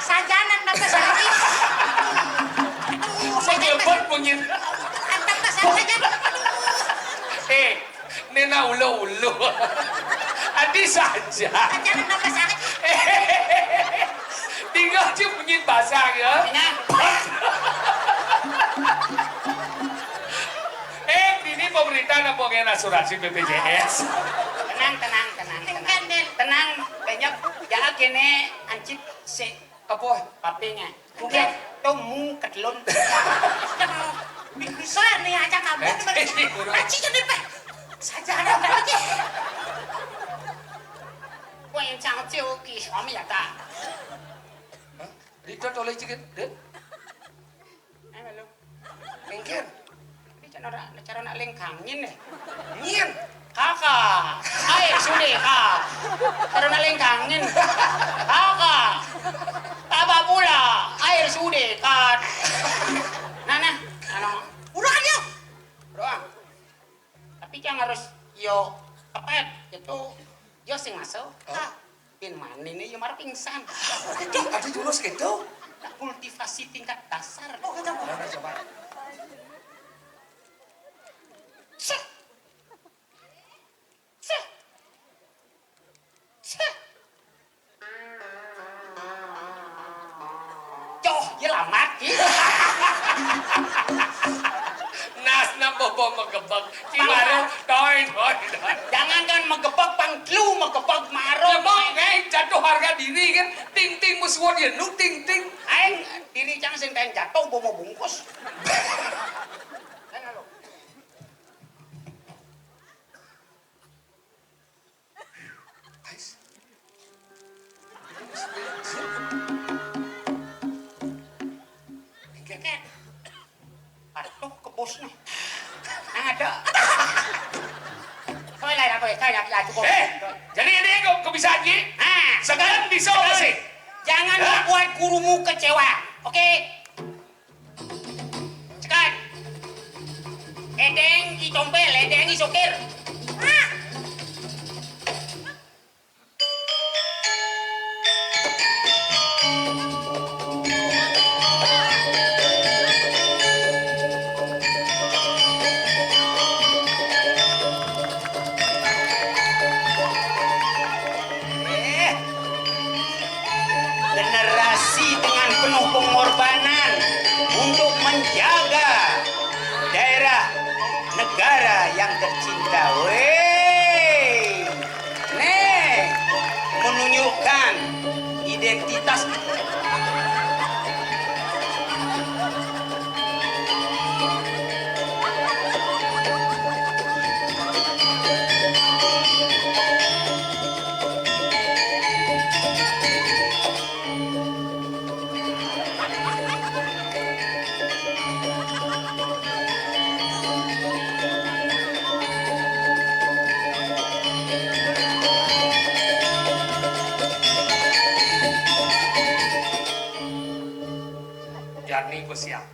Sajanan tambah sakit. Aduh, sajanan tambah, lebet mungkin. Tambah sakit sajanan. Aduh. Eh, nena ulo-ulo. Adi saja. Sajanan tambah sakit. Tinggal ci mungkin basah ya. Tenang. Eh, ini pemerintah nggak mau asuransi B P J S. Tenang, tenang, tenang, tenang. Tenang, banyak. Jangan kene ancip si apa? Papenya. Udah, tuh mu ketelun. Bisa nih aja kamu. Eh, teman. Eh, eh, eh. Aci jadi peh. Saja ada apa aja. Kue yang cantik, oke, suami ya tak. Hah? Rita toleh cikin, deh. Ayo, halo. Mingkir. Ini cara nak, cara nak lengkangin deh. Ngin. Kakak. Air sudah, Kak. Cara nak lengkangin. Kakak. Tabak pula. Air sudah, Kak. Nah, nah. Ano? Udah aja. Doang. Tapi jangan harus yo kepet gitu. Yo sing masuk. Hah? Bin mani nih, yo marah pingsan. Gitu, ada jurus gitu. Kultivasi tingkat dasar. Oh, gitu. Mana coba? Seh. Seh. Ci maro, doy, doy, doy. Jangankan magebeg, pang telu magebeg maro. Ya, Bang, eh, jatuh harga diri kan. Ting, ting, musuh dia, nu, ting, ting. Aing diri cang sing kain jatuh, bawa mau bungkus. Kan lo. Ais. Ken. Aduh, ke bosnya. Nah, ada. Kau lain apa ya? Saya lagi cukup. Eh, jadi ini kok, kok bisa, Ji? Ah, sekarang bisa apa sih? Jangan membuat gurumu kecewa. Oke? Cekat. Edeng i tompel, edeng i sokir. Ah! Eh, generasi dengan penuh pengorbanan untuk menjaga daerah negara yang tercinta. Weh, nih menunjukkan identitas. Jani besiap,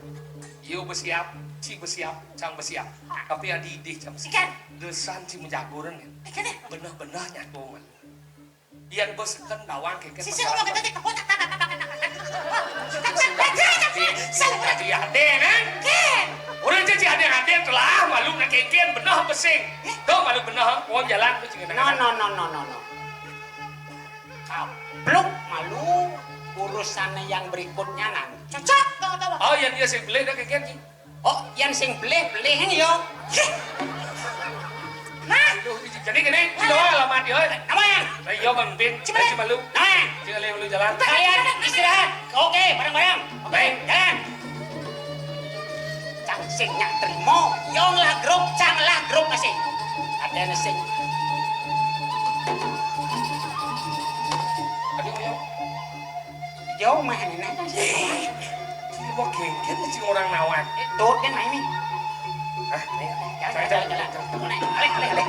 Yu besiap, Ci besiap, Cang besiap. Tapi adi idih Cang besiap. Ikan. Desan Ci menjaguran ya. Ikan ya. Benar-benar nyatu man. Biar bos kan dawang kengken. Sisi ngomong kita di kebun, tak, tak, tak, tak, tak, tak. Jadi ade kan? Ken. Orang jadi ade, ade telah malu nak kengken, benar besing. Eh? Tuh malu benar, mau jalan tuh cingin. No, no, no, no, no, no. Kapluk malu, urusannya yang berikutnya nanti. Cocok, tahu, tahu. Oh, yang dia sih boleh dah kengken, Ci. Oh, yang sing belih-belih ini yo. Heh. Nah. Aduh, jadi gini, Ci doang alamat yo. Nama yang? Nah, iya, Bang Bin. Cuma Ci malu. Nah. Ci kali malu jalan. Kalian istirahat. Oke, bareng-bareng. Oke, baik. Jalan. Cang sing nyak terima, yo ngelah grup, cang ngelah grup masih. Ada nasi. Aduh, yo. Jauh mah ini, nah. Ci mau kengken, Ci orang nawan. Eh, dot kan ini. Ah, ini. Jalan, jalan, jalan, jalan. Alih, alih, alih.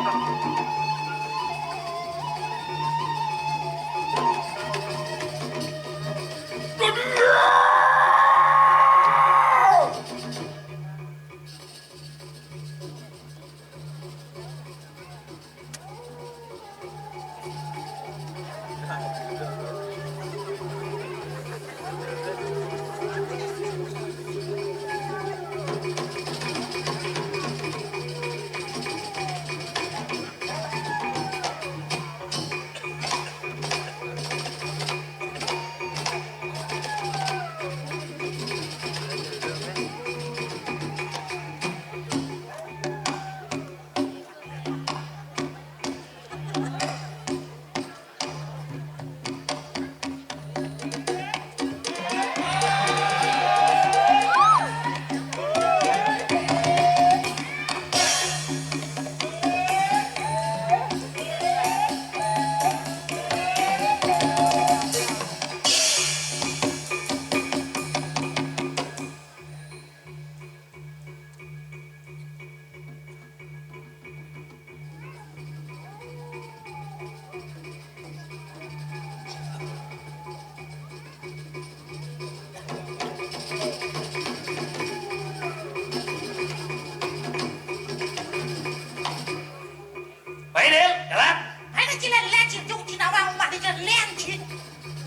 Baik, Del, jalan. Ada cilan lecin, jung cinawang, umah di jalan lecin.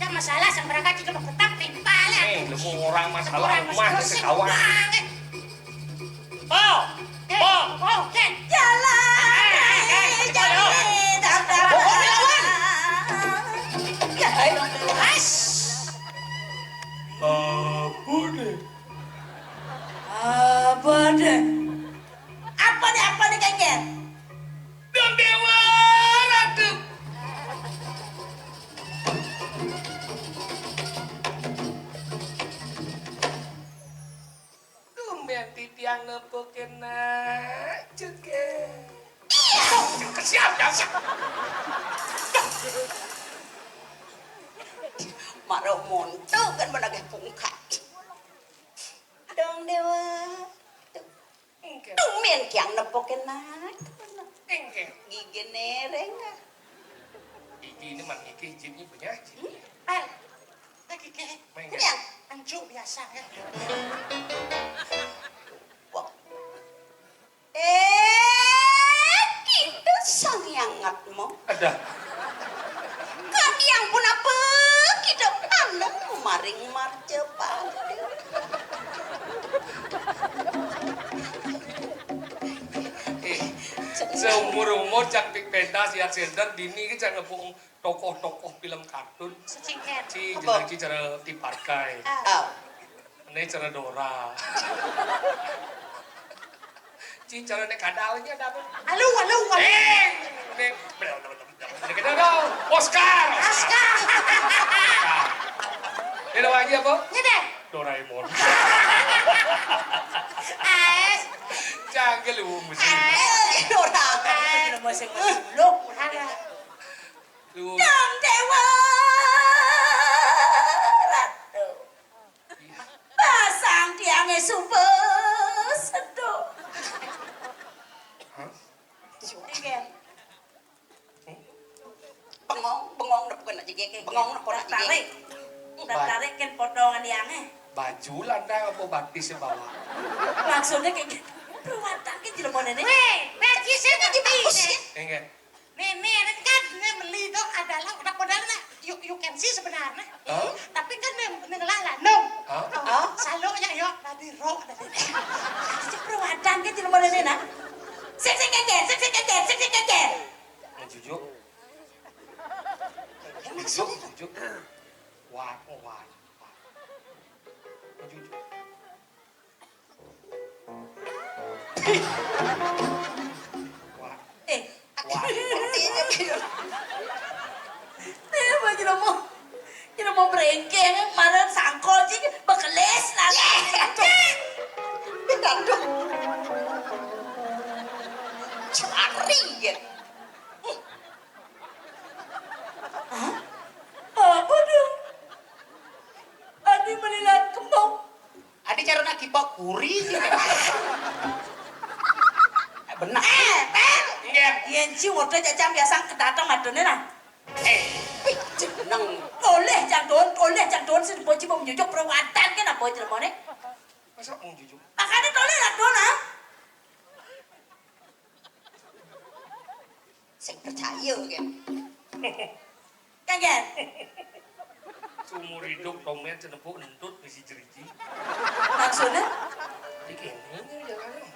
Ada masalah, sang berangkat, jika mau ketap, ring pala. Eh, lu mau orang masalah, orang rumah, masalah, sekawan. Banget. Oh, oh, oh, Ken. Jalan. Eh, eh, eh, eh, jalan. Pokoknya lawan. Ya, ayo. As. Apa deh? Apa deh? Apa nih, apa nih, Yén titiang nepukin nak juga. Iya. Siap, siap, siap. Mara monto kan menagih pungkat. Dong Déwa. Tuh. Enggak. Tumben kiang nepukin nak. Enggak. Gigi nereng ah. Gigi ini mah gigi, gigi punya gigi. Hmm? Al, lagi ke. Main. Kunyang. Ancu biasa ya. Wah. Eh, kita sangiangat mo. Ada. Kadiang pun apa kita anu maring marcepan. Eh, seumur-umur cang pik pentas ya sender dini ki cang ngepung tokoh-tokoh film kartun. Secingkir. Ci, apa? Jeneng ci cara tiparkai. Ah. Ini cara Dora. Ci cara nek kadalnya ada apa? Alu, alu, alu. Eh, ini belum, belum, belum, belum. Ini kita dong. Oscar. Oscar. Ini lagi apa? Ini deh. Doraemon. Ais. Jangan lu mesti. Ais. Doraemon. Ais. Masing-masing lu. Lu. Dong Déwa Ratu. Pasang tiangé suba sedo. Hah? Bengong, bengong nepukin aja gé. Bengong nepukin aja gé. Tarik. Tarik kan potongan tiangé. Baju landang apa batis ya bawa? Maksudnya kayak gitu. Perawatan kan jelema néné. Wéh, baju sih ngerti deh. Enggak. Néné kan né meli itu adalah udah modal nah. You, you can see sebenarnya. Hah? Tapi kan né né ngelah lanung. Hah? Oh, hah? Saluknya yo tadi ro tadi. Perawatan kan jelema néné nah. Sik sik keker, sik sik keker, sik sik keker. Ngejujuk. Ngejujuk, ngejujuk. Wah, oh, wah. Ngejujuk. Wah. Eh, wah. Artinya gitu. Né baju lomo. Ini mau brengkeng, mana sangkol sih, bekeles nanti. Pindah dong. Cari ya. Hah? Apa dong? Adi melilat kembang. Adi cara nak kipak kuri sih. Eh, benar. Eh, Pel. Iya. Yén ci udah cacang biasa kedatang madone nah. Eh, wih, jeneng. Oleh cang don, oleh cang don sing boci mau nyucuk perawatan kan apa jelemone? Masa mau nyucuk? Makanya toleh lah don ah. Sing percaya kan. Kagak. Seumur hidup Tomen cenepuk entut bisi jeriji. Maksudnya? Di kene jalannya.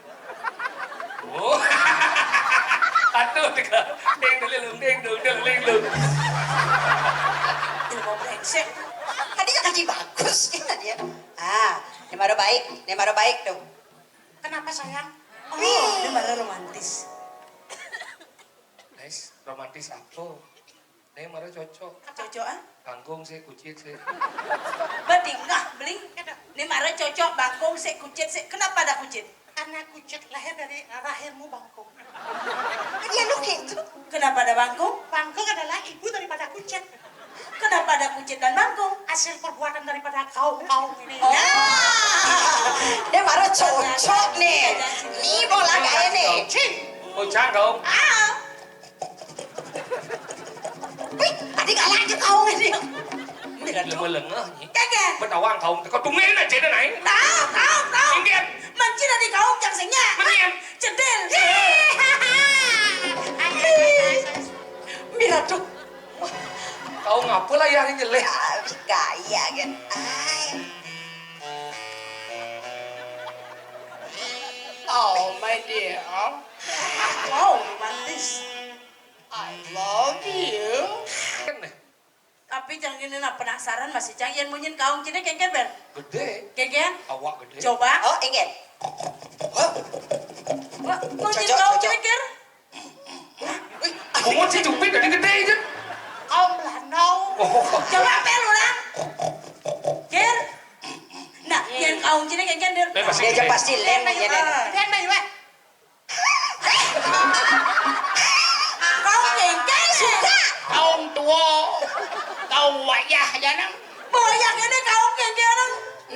Oh. Aduh, deka. Ding dulu, ding dulu, ding dulu. Ilmu brengsek. Tadi kaji bagus kan dia. Ah, ini baru baik, ini baru baik tuh. Kenapa sayang? Oh, ini baru romantis. Guys, romantis apa? Né mara cocok. Cocok ah? Bangkung sih, kucit sih. Badingah, beli. Né mara cocok bangkung sih, kucit sih. Kenapa ada kucit? Karena kucit lahir dari rahimmu bangkung. Dia lu gitu. Kenapa ada bangkung? Bangkung adalah ibu daripada kucit. Kenapa ada kucit dan bangkung? Hasil perbuatan daripada kaum-kaum ini. Oh. Nah, dia baru cocok nih. Nih bola kayak nih. Cing. Bocah kaum. Ah. Wih, tadi kalah aja kau ini. Mira tuh. Lengah nih. Kagak. Betawang kau, kau tungguin aja deh naik. Tahu, tahu, tahu. Inggih. Mancing tadi kau jang singnya. Mendingan. Cedil. Mira tuh. Kau ngapa lah ya ini jelek? Ah, gaya kan. Ay. Oh, my dear. Oh, romantis. I love you. Tapi jangan ini nah penasaran masih cang yén munyin kaung cini kengken ber. Gede. Kengken? Awak gede. Coba. Oh, inggih. Wah. Wah, munyin kaung cini ker. Wih, bungut si Jupit jadi gede aja. Kaum Belandau. Oh. Coba pel orang. Ker. Nah, yén kaung Kunciné kéngkén, Dul. Bébas. Dia aja pasti lén, ya, Dul. Lén, Bang, wéh. Kau kéngkén, ya? Suka. Kaum tua. Kaum wayah, janang. Boyang ini kau kéngkén.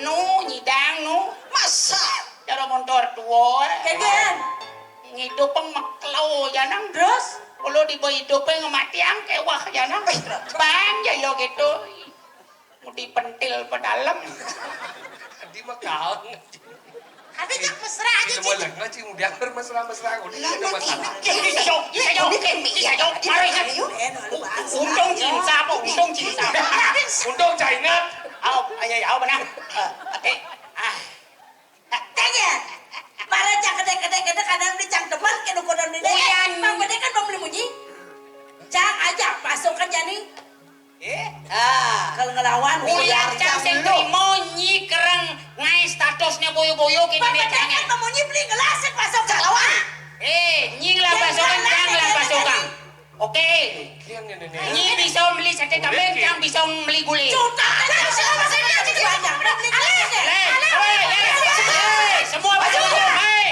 Nu, nyidang, nu. Masa? Cara montor tua, eh. Kéngkén. Ngidup pang maklo, janang. Terus? Kalau di hidup pang mati ang kewah, janang. Eh, terus. Bang, ya, ya gitu. Mau dipentil pedalem. Tadi mah kaon. Tapi cak mesra aja, Cik. Semua lagi, Cik, udah mesra-mesra, udah ada masalah. Bisa jauh, bisa jauh, bisa jauh, mari, kan. Untung cinta, apa? Untung cinta. Untung cak ingat. Au, ayo, ya, au, benar. Eh, eh, ah. Tanya. Mara cang kedek-kedek, kedek, kadang di cang teman, kena kodam di dek. Uyan. Bang, bedek kan bang beli munyi. Cang aja, pasukan jani. Eh? Ah. Kalau ngelawan, uyan cang sing trimo, nyi kereng ngai statusnya boyo-boyo, kini. Bang, bedek kan bang munyi beli gelas, sing pasok cang lawan. Eh, nyi ngelah pasokan, cang ngelah pasokan. Oke. Nyi bisa beli sate kambing, cang bisa beli gulé. Juta aja, siapa sih dia jadi banyak? Udah beli gulé aja. Leh, leh, leh. Semua pada ngomong, hei.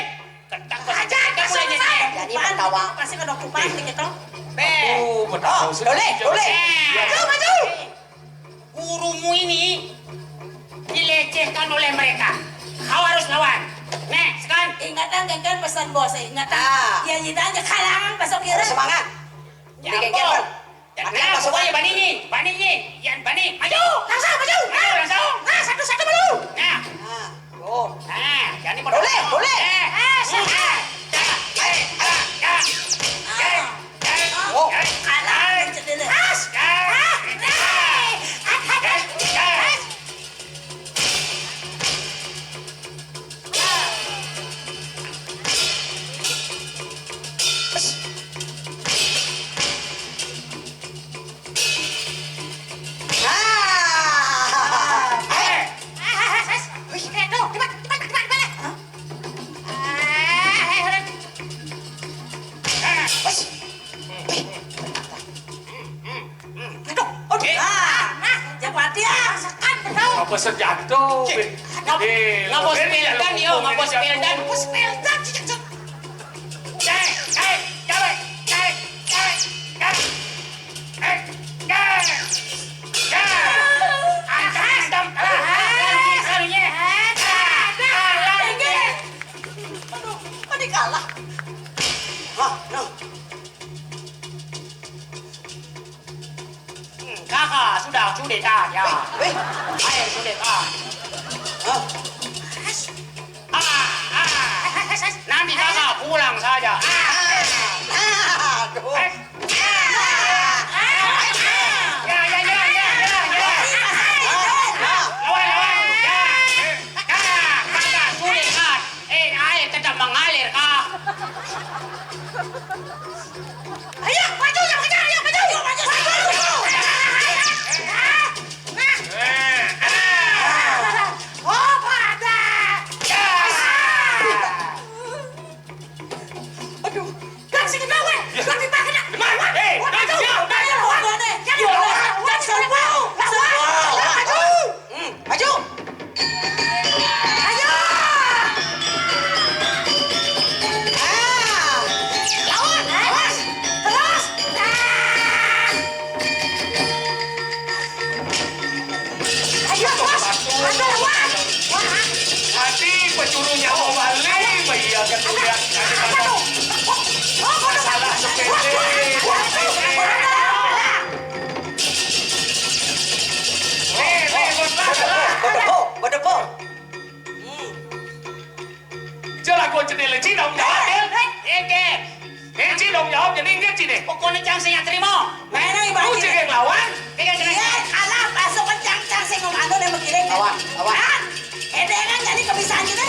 Kentang aja, kita mulai nyanyi. Jadi pertawang. Kasih ke dokter Pak, dikit dong. Beh. Oh, boleh, boleh. Maju, maju. Gurumu ini dilecehkan oleh mereka. Kau harus lawan. Nih, sekarang. Ingatan, ingatan pesan bos, ingatan. Ah. Ya, kita aja kalangan, pasok kira. Harus semangat. Ya, jadi kayak apa? Gitu. Jadi, nah, pokoknya bani nyi, bani nyi, yan bani, maju. Langsung, maju. Maju, langsung. Nah, satu-satu maju. Nah. Nah, tuh. Nah, jadi boleh, boleh. Eh, eh, eh, eh, eh, eh, eh. Oh, kalah. As, ah, eh, eh, eh. Aduh, aduh. Eh. Nah, nah, jawab dia. Rasakan, betul. Apa senjata? Cik, ngapa, eh, ngapa sepeldan, yo, ngapa sepeldan? Ngapa sepeldan, cik, cik. Cek, cek, cek, cek, cek. Eh, cek. Ya. Antam, antam, kalah, kalah, kalah, kalah, kalah. Aduh, tadi kalah. Hah, no. Hmm, kakak, sudah, sudah, dah, ya. Weh, weh. Ayo, sudah, dah. Hah? Ah, ah. Nanti kakak pulang saja. Ah. Aduh. Eh. Ya, ya, ya, ya, ya, ya. Lawan, lawan. Ya. Ya, kakak, sudah, Kak. Eh, air tetap mengalir, Kak. Ayo, maju, yang kejar, ayo, maju. Maju, maju, maju. Nah, nah. Oh, pada. Aduh, kan sing gawe. Kan dipakai nak. Wah, eh, wah, maju. Ayo, wah, wah, wah, wah, wah, wah, wah, maju. Hmm, maju. Ayo. Ah, lawan, lawan. Terus. Ah. Ayo, terus. Ayo, lawan. Wah. Hati pecurunya mau balik, iya kan, lihat. Aduh. Masalah sepele. Eh, eh, eh, eh. Bodoh, bodoh. Hmm. Ija lagu cenil, Ci, tanggung jawab, Cil. Eh, eh, eh. Eh, Ci, tanggung jawab, jadi ingat, Ci, deh. Pokoknya cang sing terima. Mana ibu? Lu cek yang lawan. Pegang, pegang. Iya, kalah, masuk ke cang, cang sing ngomong anu deh, begini. Lawan, lawan. Kan? Eh, dia kan jadi kebiasaan kita.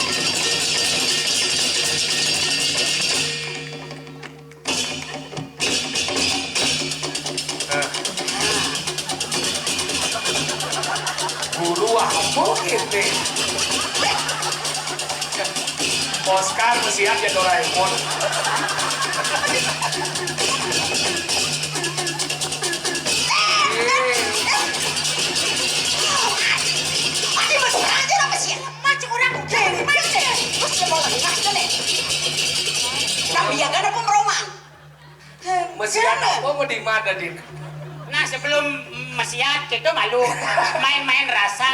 Eh. Guru apa ini? Oscar mesiat ya Doraemon. Masih mesra aja apa sih? Macam orang Mesiat apa mau di mana, Din? Nah, sebelum mesiat gitu malu main-main rasa.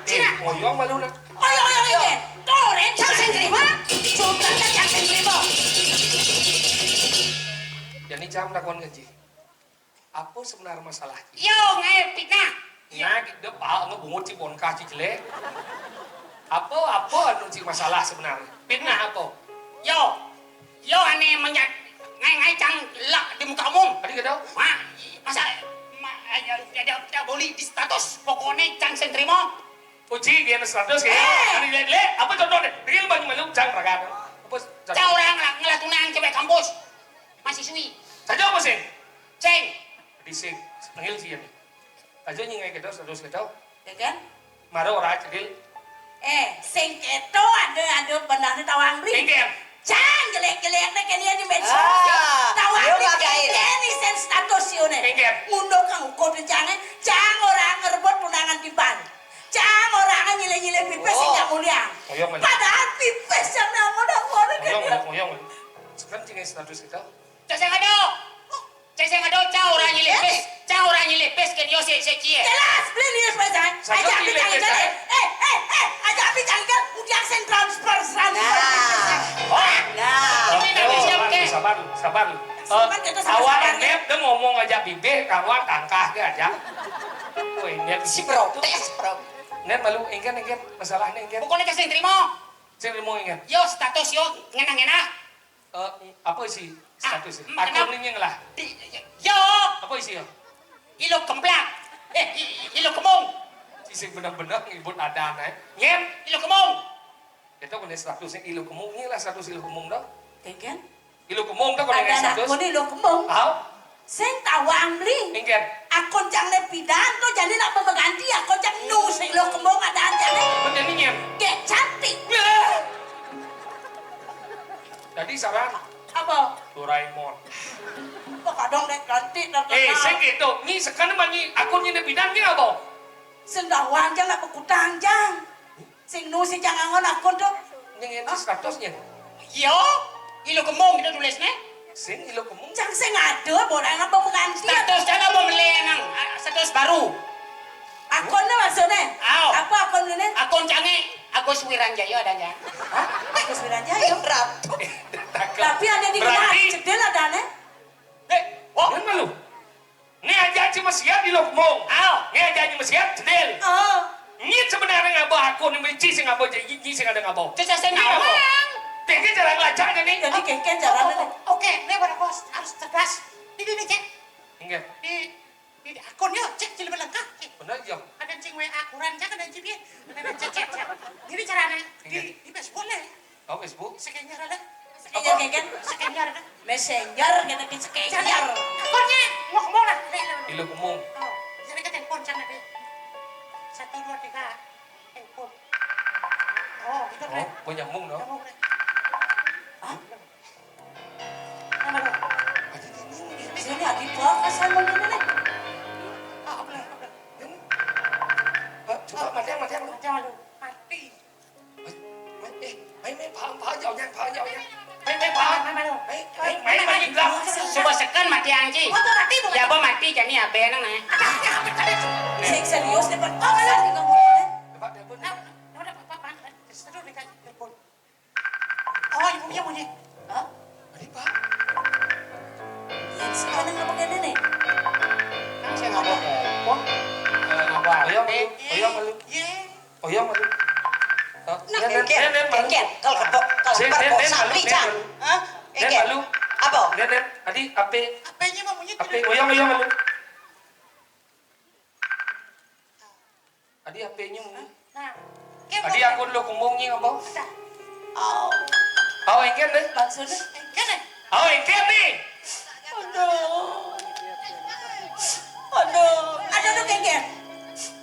Din, oyong malu nah. Oyong, oyong, oyong. Tuh, Ren, cang sing terima. Coba cang sing terima. Jadi cang takon ngaji. Apa sebenarnya masalah? Yo, ngae fitnah. Nah, kita pak ngebungut si bonka si jelek. Apa, apa anu si masalah sebenarnya? Fitnah apa? Yo, yo ane menjat ngai ngai cang lak di muka umum. Tadi kita? Wah, masa ma, ya, ya, ya, ya, boleh di status pokoknya cang sing terima. Uji dia status ya. Eh. Tadi lihat lihat apa contohnya? Real banyak malu cang raga. Apa? Cang orang ngelah tunang cewek kampus. Mahasiswi. Saja apa sih? Ceng. Di sing, panggil sih ya. Aja nyingai kita, terus kita. Ya kan? Mara ora cedil. Eh, sing keto ada ada benarnya tawang beli. Pinggir. Cang jelek-jelek nih kan dia di medsos. Ah, tawang beli kayak ini sen status yo nih. Pinggir. Mundo kang ukur di cang, cang orang ngerebut undangan di ban. Cang orang nyile-nyile pipis sing gak mulia. Ayo men. Padahal pipis yang nang udah udah. Ayo men, ayo men. Sekarang tinggal status kita. Cek sing ado. Cek sing ado, cang orang nyilipis. Cang orang nyilipis kan yo sik sik cie. Jelas, beli lius pasan. Aja api cang ikan. Eh, eh, eh, aja api cang ikan. Udah sing transfer, transfer. Nah. Oh. Nah. Ini nanti siap ke. Sabar, sabar. Awak Enep dia ngomong aja bibir, kawan tangkah ke aja. Woi, Enep si protes, bro. Enep malu engken engken masalahnya engken. Pokoknya kasih terima. Sing terima engken. Yo status yo ngena-ngena. Eh, apa isi status? Ah, akun ini lah. Yo. Apa isi ya? Ilo kemplak. Eh, ilo kemung. Sisi benar-benar ngibut ada aneh. Nyen, ilo kemung. Itu kena statusnya ilo kemung, ini lah status ilo kemung dah. Kengken? Ilo kemung dah kena status. Ada akun ilo kemung. Tahu? Sing tawang beli. Engken. Akun cang ne pidan to jadi nak pemengganti akun cang nu sing lo kembung ada aja ne. Bener ni nyen. Dek cantik. Jadi saran. Apa? Doraemon. Apa kadang dek cantik dah. Eh, sing gitu. Ni sekarang manyi akun ni pidan ni apa? Sing tawang cang nak berkutang cang. Sing nu si cang angon akun to. Ning endi statusnya? Iyo, ilo kemung kita tulisnya. Sing ilo kemung. Cang sing ada, boleh apa pengantin? Status cang apa meleng? Ah, status baru. Akunnya maksudnya? Aw. Apa akun ini? Akun cange Agus Wiranjaya ada ya. Hah? Agus Wiranjaya. Ratu. Tapi ada di mana? Berarti cedel ada nih. Eh, oh, malu. Ni aja ci mesiat di lokmong. Aw. Ni aja ci mesiat cedil. Oh. Ni sebenarnya ngabo aku ni meci sing ngabo jadi ni sing ada ngabo. Cecah sing ngabo. Tengke cara ngelacaknya ni. Jadi kengken caranya ni. Oke, ni para bos harus cerdas. Ini ni cek. Enggak. Di di akun yo cek jadi lengkap. Benar yo. Ada cing W A kurang cek ada cipin. Ada cek cek. Jadi caranya di di Facebook lah. Tahu Facebook? Skenyar ada. Skenyar, kan? Skenyar ada. Messenger, kena ke skenyar. Pokoknya, mau ke mana? Ilu kemung. Oh, jadi ke telepon sana deh. Satu, dua, tiga. Telepon. Oh, itu deh. Oh, nyambung dong. Nyambung deh. Hah? Mana dong? Sini, Adi, bawa ke sana dulu deh. Ah, apa lah, apa lah? Ini. Eh, coba matian, matian lu. Matian lu. Mati. 哎，哎，没跑，跑，咬人，跑，咬人。哎，没跑。没，没，没，没，没，没，没，没。Coba sekan mati anjing. Ya apa mati jani abe nang nah. Sing serius depan. Oh, kalau di kamu. Coba telepon. Nah, nah, nah, apa, apa, apa. Seru nih kan telepon. Oh, ibunya bunyi. Hah? Tadi, Pak. Yang sekarang apa kena nih? Nang saya ngapa? Kok? Eh, ngapa? Ayo, ayo, ayo. Iya. Oh iya, malu. Nah, Nen, Nen, Nen, Nen, malu. Kengken, kalau kebok, kalau Nen, Nen, kebok Nen, sapi, malu, Nen, Cang. Malu. Hah? Nen, Kengken. Malu. Apa? Nen, Nen, adi ape? Apanya mau bunyi? Ape, oyong, oyong, malu. Adi apenya mau bunyi? Nah, adi akun lo kumbungnya apa? Oh. Oh, engken deh. Maksudnya? Engken deh. Oh, engken nih. Aduh. Aduh. Ada tuh kengken.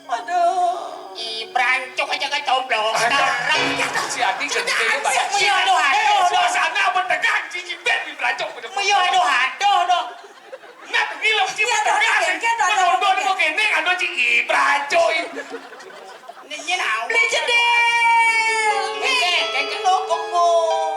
Aduh. Ih, berancok aja kan coblok. Aduh. Sekarang. Si Adi gede banget. Iya, aduh, aduh, aduh. Suasana apa tegang, cici ben di berancok. Iya, aduh, aduh, aduh. Nah, ini lo cici ben. Iya, aduh, aduh, aduh. Mau kene, aduh, cici berancok. Ini, ini, nah. Beli cedil. Kengken, kengken. Lo kemong.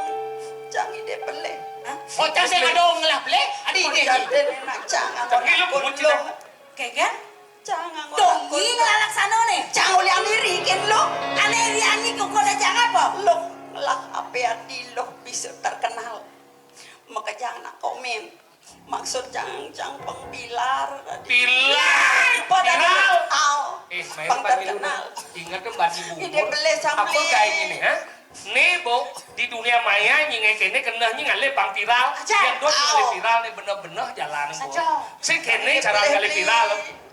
Jangan ide peleh. Hah? Bocah sing ado ngelah beli, ada Ini jadin enak jangan. Tapi lu nganggo muncul, loh. Kéngkén? Jangan nganggo. Dongi loh. Nglalaksanane. Jangan oleh amiri kén loh. Ané riani kok ada jangan apa? Loh, lah apa adi loh bisa terkenal. Makejang nak komen. Maksud jang jang pengpilar tadi. Pilar. Apa tadi? Viral. Au. Eh, main Pang panggil terkenal. Ingat kan bagi bubur. Ide beli sambel. Apa kayak gini, ha? Né, Bu, di dunia maya nying kéné keneh nying ngalih pang viral. Aja. Yén dot ngalih viral né bener-bener jalan, Bu. Aja. Sing kéné cara ngalih viral.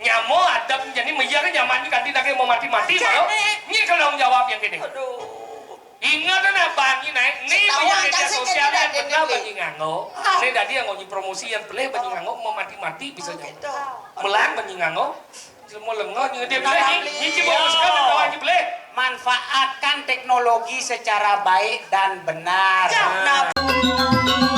Nyama adep jani méja kan nyaman kanti daging mau mati-mati. Aja, malu. Né. Nying tanggung jawab yang kéné. Aduh. Ingat kan abang ini naik. Né sing tahu banyak media sosial yang benar banyak nganggo. Ah. Né dadi yang ngonyi promosi yang pelih banyak nganggo mau mati-mati bisa. Oh, gitu. Melang banyak nganggo. Semua lengah nying dia pelih. Nying, nying cuma. Iya. Sekarang bawa nying pelih. Manfaatkan teknologi secara baik dan benar. Ya, nah.